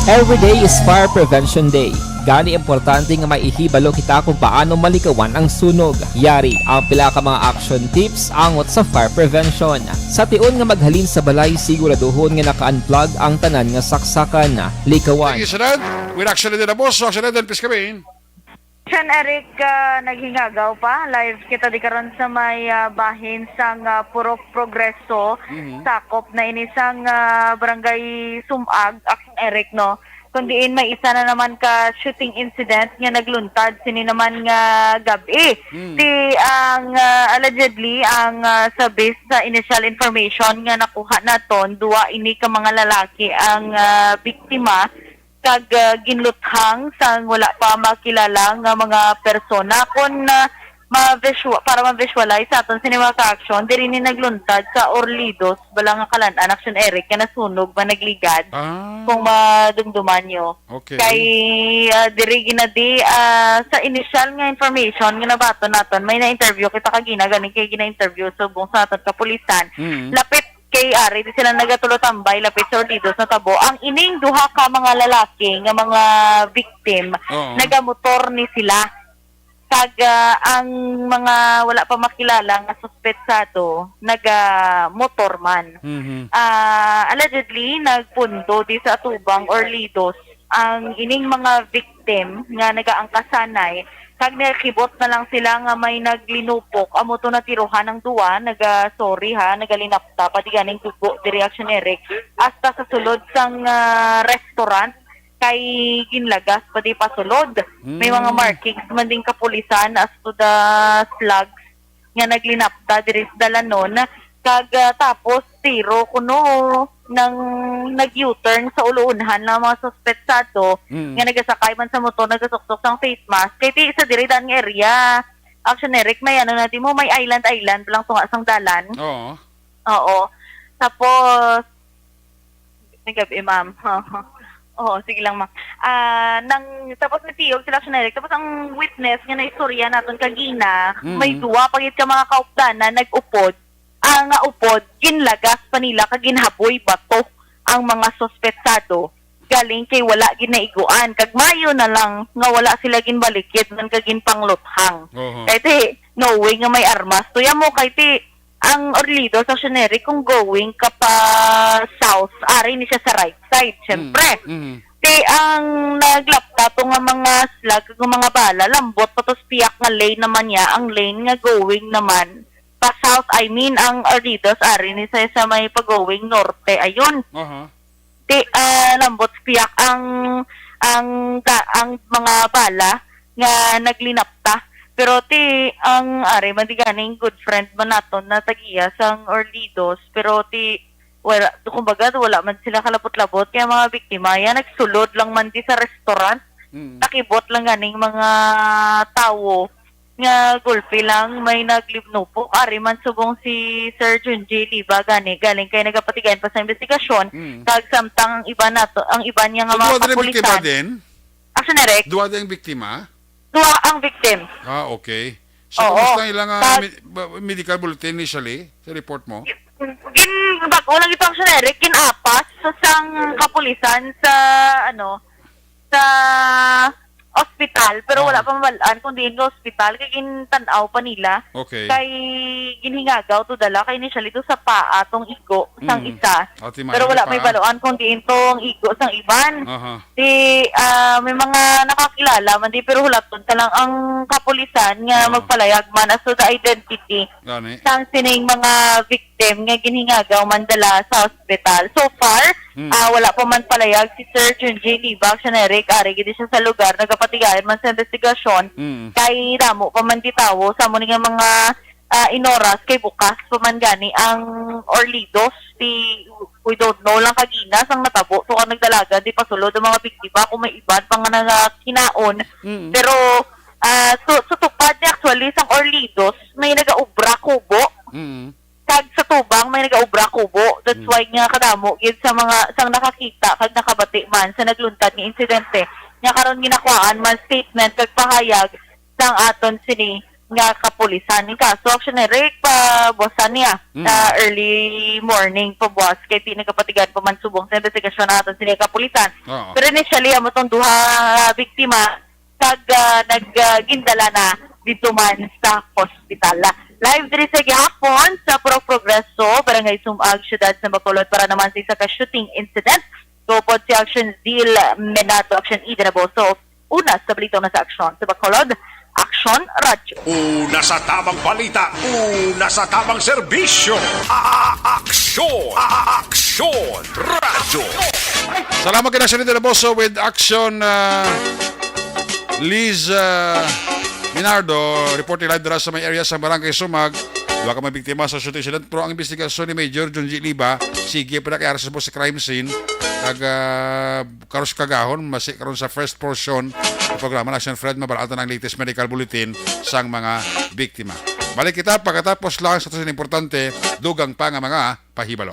Every day is Fire Prevention Day. Gani importante nga maihibalo kita kung paano malikawan ang sunog. Yari ang pila ka mga action tips angot sa fire prevention. Sa tion nga maghalin sa balay, siguraduhon nga naka-unplug ang tanan nga saksakan. Likawan. Thank you, Sir Ed. With Action Ed na boss, so Action Ed, please kami. Sean Eric, ah, naghingagaw pa. Live kita di karon sa may, ah, bahin sang, ah, Purok Progreso. Mhm. Sakop na ini sang, ah, Barangay Sumag, Action Eric, no? Kung diin may isa na naman ka shooting incident nga nagluntad sini naman nga gab-i. Hmm. Ti ang, ah, allegedly, ang, ah, sa base sa initial information nga nakuha naton, duwa ini ka mga lalaki ang, ah, biktima kag, ah, ginluthang sang wala pa makilala nga mga persona. Kon, ah, ma-visual, para ma-visualize sa aton sini mga ka-action, diri ni nagluntad sa Orlidos, bala nga kalan-an, Action Eric, nga nasunog man nagligad, Ah. kung madumduman nyo. Okay. Kay, ah, diri ginadi, ah, sa initial nga information nga nabaton naton, may na-interview kita kagina, galing kay gina-interview subong sa aton kapulisan. Mm. Lapit kay ari, di sila nagatulotambay, lapit sa Orlidos natabo. Ang ining duha ka mga lalaki nga mga victim, Oo. nagamotor ni sila. Kag, ah, ang mga wala pa makilala nga suspetsado, naga-motor man. Mhm. Ah, allegedly, nagpundo di sa atubang Orlidos ang ining mga victim nga nagaangkasanay, kag nakibot na lang sila nga may naglinupok. Amo to natirohan ang duwa, naga-, sorry ha, nagalinapta pa di ganing dugo, di reaction, Eric, hasta sa sulod sang, ah, restaurant, kay ginlagas pa di pasulod. May mga Mm. markings man ding kapulisan as to the slugs nga naglinapta diri sa dalanon. Kag, ah, tapos tiro kuno nang nag-U-turn sa uluunhan ng mga suspetsado Mm. nga nagasakay man sa motor, nagasuksok sang face mask. Kay ti sa diri dan nga area, Action Eric, may ano na di mo, may island-island lang tunga sang dalan. Oo. Oo. Tapos, may gabi, ma'am. Oo, sige lang, ma'am. Ah, nang, tapos nagtiyog sila, Action Eric. Tapos ang witness nga naistorya naton kagina, Mm. may duwa pa gid ka mga kaupdanan nag-upod. Ang nga upod, ginlagas pa nila kag ginhaboy bato ang mga suspetsado. Galing kay wala gid naiguan. Kag mayo na lang nga wala sila ginbalikid man kag ginpangluthang. Oho. Kay ti, no way nga may armas. Tuya mo, kay ti, ang Orlidos, Action Eric, kung going ka pa south, ari ni siya sa right side, syempre. Mm, mm. Ti ang naglapta to nga mga slug, nga mga bala, lambot pa to sa piyak nga lane naman niya, ang lane nga going naman pa south, I mean, ang Orlidos, ari ni sa, sa may pa-going norte, ayun. Aha. Ti, ah, lambot sa piyak ang, ang, ta-, ang mga bala nga naglinapta. Pero ti, ang ari man di ganing good friend man naton na tagiya sang Orlidos. Pero ti, wala, kumbaga, wala man sila kalabot-labot. Kaya mga biktima, yan, nagsulod lang man di sa restaurant. Mm. Nakibot lang ganing mga tawo nga gulpi lang may naglibnupok. Ari man subong si Sir Junji Liba gani, galing kay nagapatigayon pa sa investigasyon. Mm. Kag samtang ang iba nato, ang iba niya nga So, mga duha din ang biktima kapulisan. din? Action, Eric? Duha din ang biktima? Duha ang victim. Ah, okay. So, Oo. Kumusta ang ilang, ah, Kag- med-, ba-, medical bulletin initially sa report mo? Gin-, bag-o lang ito, Action Eric, ginapas sa sang kapulisan sa, ano, sa ospital, pero wala Ah. pa mabalaan kung diin nga ospital, kay gintan-aw pa nila. Okay. Kay ginhingagaw to dala, kay initially to sa paa tong igo sang Mm. isa. Ate Maya, Pero wala pa. may balaan kung diin tong igo sang iban. Aha. Di, ah, may mga nakakilala man di, pero hulaton ta lang ang kapulisan nga Oo. magpalayag man as to the identity Gani. sang sining mga victim nga ginhingagaw man dala sa hospital. So far, Mm. ah, wala pa man palayag si Sir Junji Libak, siya na Eric, ari gid siya sa lugar, nagapatigayon man sa investigasyon. Mm. Kay damo pa man di tawo sa amo ni nga mga, ah, inoras, kay bukas pa man gani ang Orlidos, di, we don't know lang kagina sang natabo, so ang nagdalagan di pasulod ang mga biktima kung may iban pa nga nangakinaon. Mm. Pero, ah, so, sa tupad ni actually sang Orlidos, may nagaubra kubo. Mm. Kag sa tubang may nagaubra kubo. That's Mm. why nga kadamo gid sa mga, sang nakakita kag nakabati man sa nagluntad nga insidente, nga karon ginakuhaan man statement kag pahayag sang aton sini nga kapulisan. Ning kaso, actually, Rick, pa buwasan niya Mm. sa early morning pa buwas kay di nagapatigan pa man subong sa investigasyon naton sini kapulisan. Oo. Pero initially, amo tong duha nga biktima kag, ah, nag, ah, gindala na dito man sa hospital. Live diri sa gihapon sa Purok Progreso, Barangay Sumag, Siyudad sa Bacolod para naman sa isa ka shooting incident. Tupod si Action Zeal Menado, Action Eden Aboso. Una sa balita, una sa aksyon sa Bacolod, Action Radyo. Una sa tamang balita, una sa tamang serbisyo. A-, a-, aksyon, a-, a-, aksyon, radyo. Salamat kay Action Eden Aboso with Action, ah, Liz, ah, Minardo, reporting live dira sa may area sa Barangay Sumag. Duha ka mga biktima sa shooting incident, pero ang investigasyon ni Major Junji Liba, sige pa na kay ara sa crime scene. Kag, ah, karon sa kagahon, masi karon sa first portion sa programa na, Action Fred, mabalatan ang latest medical bulletin sang mga biktima. Balik kita pagkatapos lang sa aton importante, dugang pa nga mga pahibalo.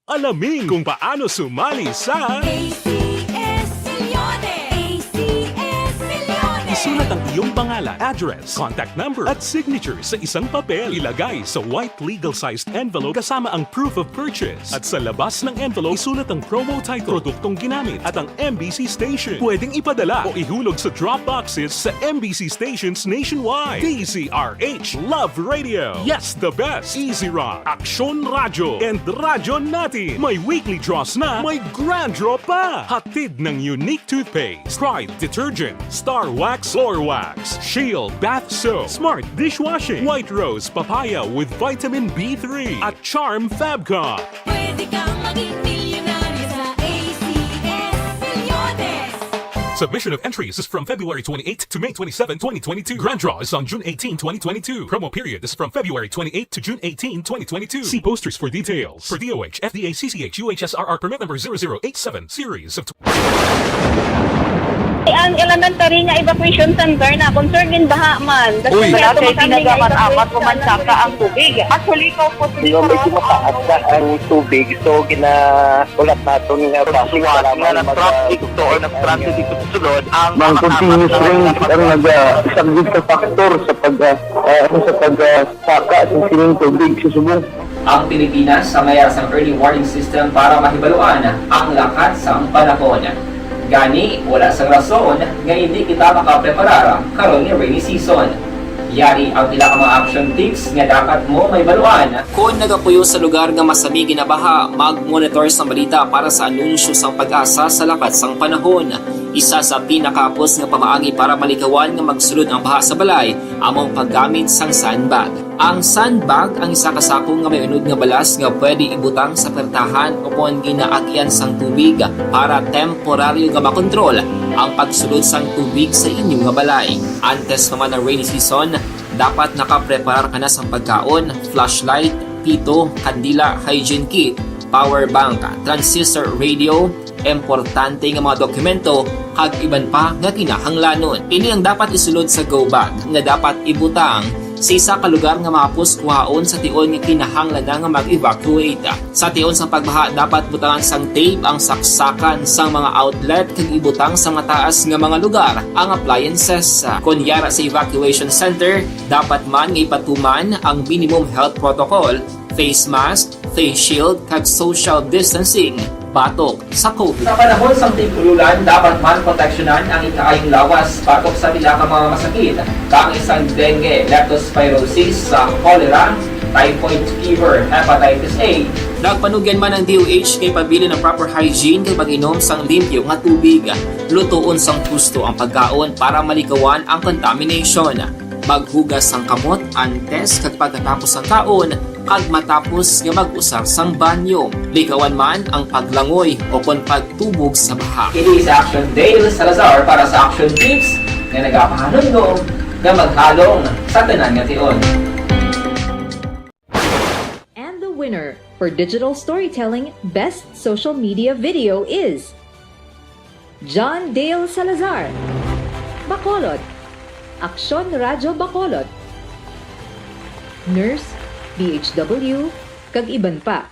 Alamin kung paano sumali sa A C S Millones. A C S Millones. Isulat ang iyong pangalan, address, contact number, at signature sa isang papel. Ilagay sa white legal-sized envelope kasama ang proof of purchase. At sa labas ng envelope, isulat ang promo title, produktong ginamit, at ang M B C station. Pwedeng ipadala o ihulog sa drop boxes sa M B C stations nationwide. D Z R H Love Radio. Yes, the best. Easy Rock, Aksyon Radyo, and Radyo Natin. May weekly draws na, may grand draw pa. Hatid ng Unique Toothpaste, Pride Detergent, Star Wax Floor Wax, Shield Bath Soap, Smart Dishwashing, White Rose Papaya with Vitamin B three, at Charm Fabcon. Pwede kang maging milyonaryo sa A C S Millones. Submission of entries is from February twenty-eight to May twenty-seven, twenty twenty-two. Grand draw is on June eighteen, twenty twenty-two. Promo period is from February twenty-eight to June eighteen, twenty twenty-two. See posters for details. For D O H, F D A, C C H, U H S R R permit number zero zero eight seven, series of Ang elementary nga evacuation center na concern gin baha man. Uy. Wala kay tinaga man apat ko man saka ang tubig. Actually, ko po Medyo mataas na ang tubig, so ginaulat naton nga Pagsuwat nga nag-traffic to or nag-transit dito sa sulod, ang Mang mga continuous tama rain na ang naga-, saglit ka factor sa pag, ah, ah, ano, sa pag, ah, saka sa sining tubig sa subong. Ang Pilipinas sa mayar sang early warning system para mahibaluan ang lakat sang panahon. Gani, wala sang rason nga indi kita makapreparar karon nga rainy season. Yari ang pila ka mga action tips nga dapat mo mahibaluan. Kon nagapuyo sa lugar nga masami ginabaha, mag-monitor sang balita para sa anunsyo sang PAGASA sa lakat sang panahon. Isa sa pinakahapos nga pamaagi para malikawan nga magsulod ang baha sa balay amo ang paggamit sang sandbag. Ang sandbag ang isa ka sako nga may unod nga balas nga pwede ibutang sa pertahan ukon ginaagian sang tubig para temporaryo nga makontrol ang pagsulod sang tubig sa inyo nga balay. Antes pa man ang rainy season, dapat nakapreparar ka na sang pagkaon, flashlight, pito, kandila, hygiene kit, power bank, transistor radio, importante nga mga dokumento, kag iban pa nga kinahanglanon. Ini ang dapat isulod sa go bag nga dapat ibutang sa isa ka lugar nga mahapos kuhaon sa tion nga kinahanglan na nga mag-evacuate. Sa tion sang pagbaha, dapat butangan sang tape ang saksakan sang mga outlet kag ibutang sa mataas nga mga lugar ang appliances. Kon yara sa evacuation center, dapat man nga ipatuman ang minimum health protocol, face mask, face shield, kag social distancing batok sa COVID. Sa panahon sang tig-ululan, dapat man proteksyonan ang ikaayong lawas batok sa pila ka mga masakit, kaangay sang dengue, leptospirosis, sa cholera, typhoid fever, hepatitis A. Nagpanugyan man ang D O H kay pabilin ang proper hygiene kag pag-inom sang limpyo nga tubig, lutoon sang husto ang pagkaon para malikawan ang contamination. Maghugas sang kamot antes kag pagkatapos sang kaon, kag matapos nga mag-usar sang banyo. Likawan man ang paglangoy o kon pagtubog sa baha. Kini si Action Dale Salazar para sa Action Tips nga nagapahanumdom nga maghalong sa tanan nga tion. And the winner for digital storytelling best social media video is John Dale Salazar, Bacolod, Aksyon Radyo Bacolod, Nurse, D H W, kag iban pa.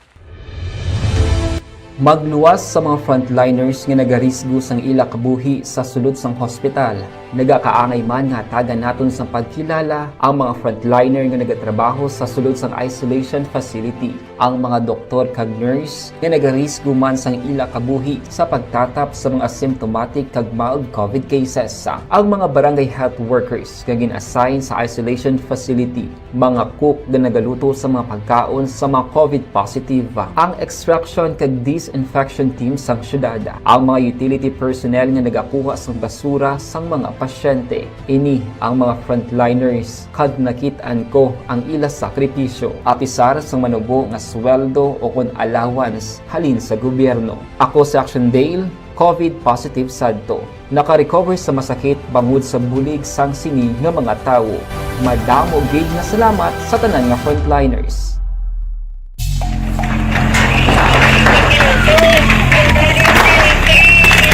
Magluwas sa mga frontliners nga nagarisgo sang ila kabuhi sa sulod sang hospital. Nagakaangay man nga hatagan naton sang pagkilala ang mga frontliner nga nagatrabaho sa sulod sang isolation facility, ang mga doktor kag nurse nga nagarisgo man sang ila kabuhi sa pagtatap sa mga asymptomatic kag mild COVID cases, ang mga barangay health workers nga gin-assign sa isolation facility, mga cook nga nagaluto sa mga pagkaon sa mga COVID positive, ang extraction kag disinfection team sang syudad, ang mga utility personnel nga nagakuha sang basura sang mga pasyente. Ini ang mga frontliners kag nakit-an ko ang ila sakripisyo, apisar sang manubo nga sweldo o kon allowance halin sa gobyerno. Ako si Action Dale, COVID positive sadto. Naka-recover sa masakit bangod sa bulig sang sini nga mga tawo. Madamo gid nga salamat sa tanan nga frontliners.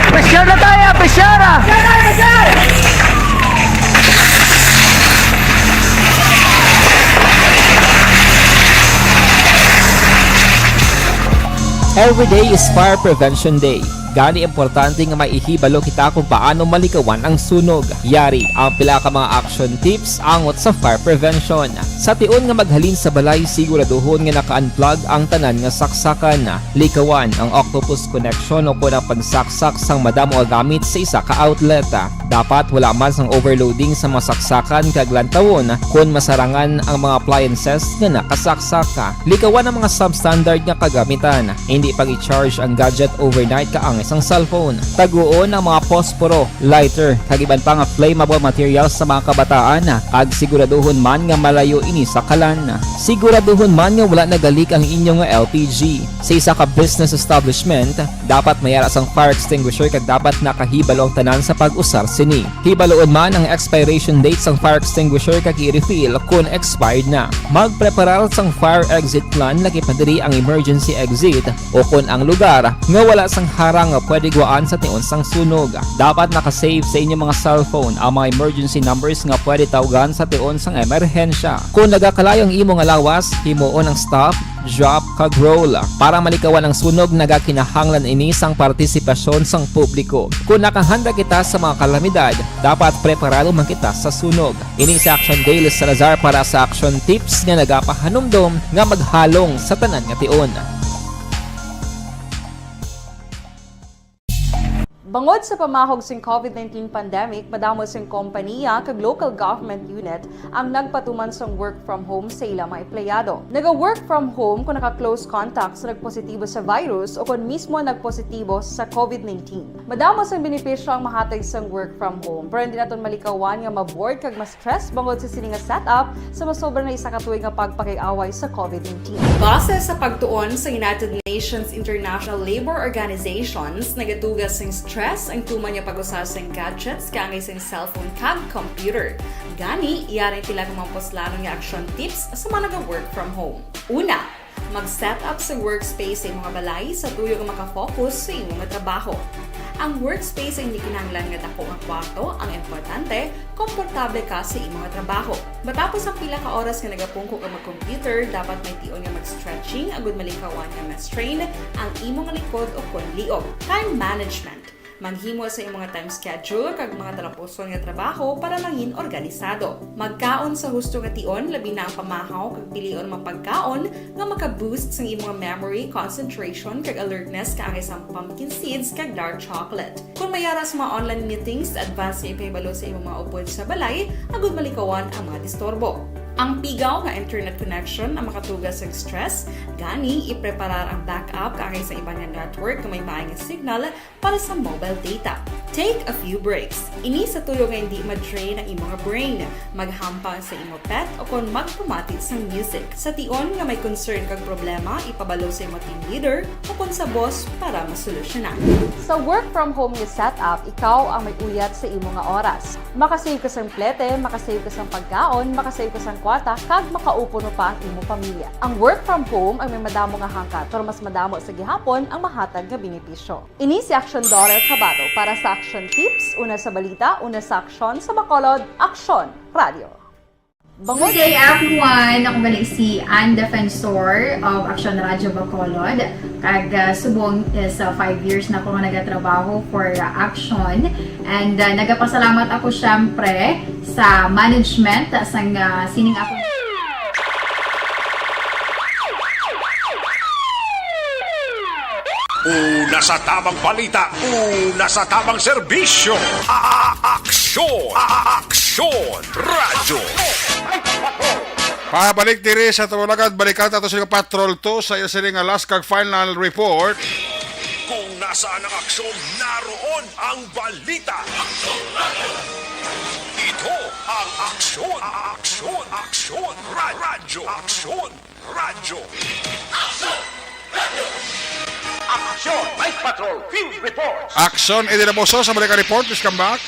Pressure na tayo! Pressure! Every day is Fire Prevention Day. Gani, importante nga may ihibalo kita kung paano malikawan ang sunog. Yari ang pila ka mga action tips angot sa fire prevention. Sa tion nga maghalin sa balay, siguraduhon nga naka-unplug ang tanan nga saksakan. Likawan ang octopus connection o kon ang pagsaksak sang madamo nga gamit sa isa ka outlet. Dapat wala man sang overloading sa mga saksakan kag lantawon kon masarangan ang mga appliances nga nakasaksak. Likawan ang mga substandard nga kagamitan. Hindi pag-i-charge ang gadget overnight kaangay sang cellphone. Taguon ang mga posporo, lighter, kag iban pa nga flammable materials sa mga kabataan, kag siguraduhon man nga malayo ini sa kalan. Siguraduhon man nga wala nagalik ang inyo nga L P G. Sa isa ka business establishment, dapat may ara sang fire extinguisher kag dapat nakahibalo ang tanan sa pag-usar sini. Hibaluon man ang expiration date sang fire extinguisher kag i-refill kon expired na. Magpreparar sang fire exit plan, lakip na diri ang emergency exit o kon ang lugar nga wala sang harang nga pwede guwaan sa tion sang sunog. Dapat naka-save sa inyo mga cellphone ang mga emergency numbers nga pwede tawgan sa tion sang emerhensya. Kon nagakalayo ang imo nga lawas, himuon ang stop, drop, kag roll. Para malikawan ang sunog, nagakinahanglan ini sang partisipasyon sang publiko. Kon nakahanda kita sa mga kalamidad, dapat preparado man kita sa sunog. Ini si Action Dale Salazar para sa Action Tips nga nagapahanumdom nga maghalong sa tanan nga tion. Bangod sa pamahog sing COVID nineteen pandemic, madamo sing kompaniya kag local government unit ang nagpatuman sang work from home sa ila mga empleyado. Naga-work from home kon naka-close contact sa nagpositibo sa virus o kon mismo nagpositibo sa COVID nineteen. Madamo sang benepisyo ang mahatag sang work from home, pero hindi naton malikawan nga ma-bored kag ma-stress bangod sa sini nga setup sa masobra na isa ka tuig nga pagpakig-away sa COVID nineteen. Base sa pagtuon sa United Nations International Labour Organizations, nagatuga sing stress ang tuman nga pag-usa sing gadgets kaangay sing cellphone kag computer. Gani, yari ang pila ka mga puslanon nga action tips sa mga naga-work from home. Una, mag-set up sa workspace sa imong balay sa tuyo nga makafocus sa imo nga trabaho. Ang workspace ay hindi kinahanglan nga dako nga kwarto, ang importante, komportable ka sa imo nga trabaho. Matapos ang pila ka oras nga nagapungko ka mag-computer, dapat may tion nga mag-stretching agud malikawan nga ma-strain ang imo nga likod o kon liog. Time management. Maghimo sa imo nga time schedule kag mga talapuson nga trabaho para mangin organisado. Magkaon sa husto nga tion, labi na ang pamahaw kag pilion ang mga pagkaon nga maka-boost sang imo nga memory, concentration, kag alertness kaangay sang pumpkin seeds kag dark chocolate. Kon may ara sa mga online meetings, advance nga ipahibalo sa imo mga upod sa balay agud malikawan ang mga disturbo. Ang pigaw nga internet connection ang makatuga sa stress, gani ipreparar ang backup kaangay sa iban nga network nga may maay nga signal para sa mobile data. Take a few breaks. Ini sa tuyo nga hindi ma-drain ang imo nga brain. Maghampang sa imo pet o kon magpamati sang music. Sa tion nga may concern kag problema, ipabalo sa imo team leader o kon sa boss para masolusyonan. Sa work from home nga setup, ikaw ang may uyat sa imo nga oras. Makasave ka sang plete, makasave ka sang pagkaon, makasave ka sang kwarta, kag makaupuno pa ang imo pamilya. Ang work from home ay may madamo nga hangkat, pero mas madamo sa gihapon ang mahatag nga benepisyo. Ini si Action Daughter Kabato para sa Action Tips, una sa balita, una sa aksyon, sa Bacolod, Aksyon Radio. Good day, everyone! Ako gali si Ann Defensor of Action Radio Bacolod. Kag ah, subong is ah, five years na ko nga nagatrabaho for ah, Action. And ah, nagapasalamat ako syempre sa management sang ah, sining ako. Una sa tamang balita, una sa tamang serbisyo. A-, a-, aksyon, a-, a-, aksyon, radyo. Pabalik diri sa Tumulagad, balikan nato sila Patrol two sa iya sining nga last kag final report. Kung nasaan ang aksyon, naroon ang balita. Ito ang aksyon, a-, aksyon, aksyon, ra-, radyo, aksyon, radyo. Action! Night Patrol Field Reports! Action, Eddie Laboso, sa balik report. Please come back.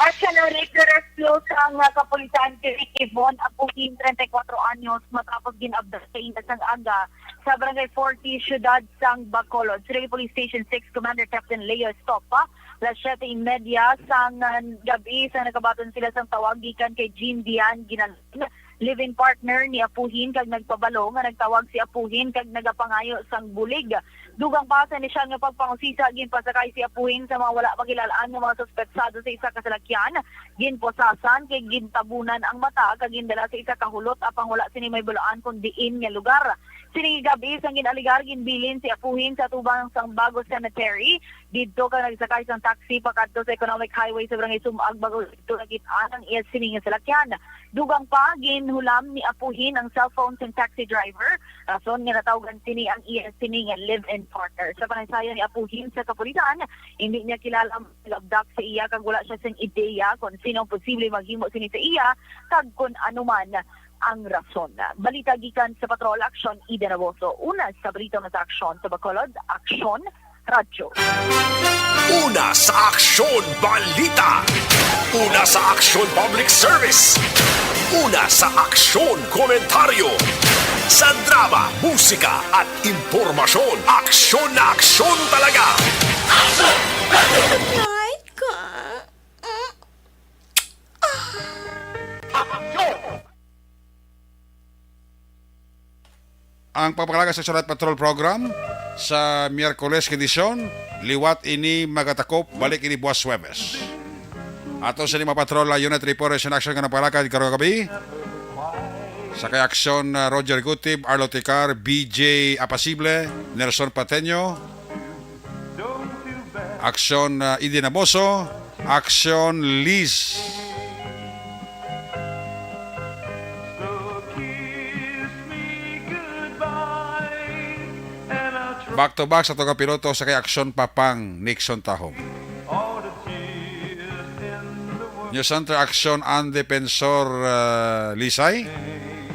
Action, Rick Rescue sang ah, kapulisan kay Ricky Von Apuhin, treinta y cuatro anyos, matapos gin-abduct sa indas sang aga sa Barangay forty, Siyudad sang Bacolod. Surigao Police Station six Commander Captain Leo Estopa, las siete y media sang ah, gab-i, sang nakabaton sila sang tawag gikan kay Jean Dian Ginalan, live-in partner ni Apuhin, kag nagpabalo nga nagtawag si Apuhin kag nagapangayo sang bulig. Dugang pa sa inisyal nga pagpangusisa, ginpasakay si Apuhin sa mga wala makilal-an nga mga suspetsado sa isa ka salakyan. Ginpusasan kay gintabunan ang mata kag gindala sa isa ka hulot, apang wala sini mahibaluan kon diin nga lugar. Sining gab-i, sang gin-alegar, ginbilin si Apuhin sa atubang sang Bago Cemetery didto kag nagsakay sang taxi pakadto sa Economic Highway sa Barangay Sumag, Bago, didto nakit-an ang iya sini nga salakyan. Dugang pa, ginhulam ni Apuhin ang cellphone sang taxi driver, rason nga natawgan sini ang iya sini nga live-in partner. Sa panaysayan ni Apuhin sa kapulisan, hindi niya kilala ang nag-abduct sa iya kag wala siya sing ideya kon sino ang posible maghimo sini sa iya kag kon ano man ang rason. Balita gikan sa Patrol, Aksyon, Eden Aboso. Una sa balita, una sa aksyon sa Bacolod, Aksyon Radyo. Una sa aksyon, balita. Una sa aksyon, public service. Una sa aksyon, komentaryo. Sa drama, musika, at impormasyon, aksyon na aksyon talaga. Kahit ka. Ang pagpakalaga sa Action Night Patrol Program sa Miyerkules nga edisyon, liwat ini magatakop, balik ini buwas Huwebes. Ato sa lima patrol, ah, unit report sa action nga napalakad karong gabi. Sa kay aksyon, ah, Roger Gutib, Arlo Ticar, B J Apasible, Nelson Pateño, aksyon, ah, Eden Aboso, aksyon Liz. Back to back sa tuga piloto sa kay aksyon Papang Nixon Tahom. News Center aksyon ang Defensor, ah, Lisay.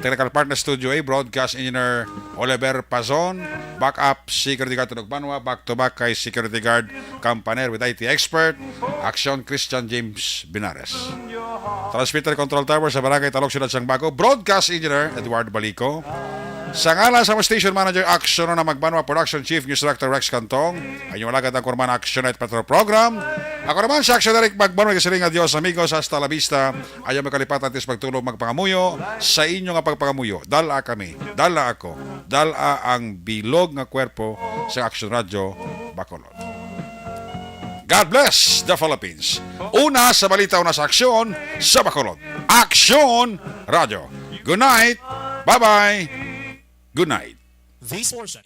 Technical partner Studio A, broadcast engineer Oliver Pazon, backup security guard Tunog Banwa, back to back kay security guard Campaner with I T expert, aksyon Christian James Binares. Transmitter control tower sa Barangay Talok, Siyudad sang Bago, broadcast engineer Edward Balico. Sa ngalan sa mga station manager, aksyon na Magbanwa, production chief, news director Rex Cantong, ang inyong alagad ang kurman aksyon at Patrol Program. Ako naman si Aksyon Eric Magbanwa, kasiling nga Dios amigos, hasta la vista. Ayaw makalipatan tis pagtulog, magpangamuyo sa inyo nga pagpangamuyo. Dala kami, dala ako, dala ang bilog nga kwerpo sa Action Radio Bacolod. God bless the Philippines. Una sa balita, una sa aksyon sa Bacolod. Action Radio. Good night. Bye-bye. Good night. This portion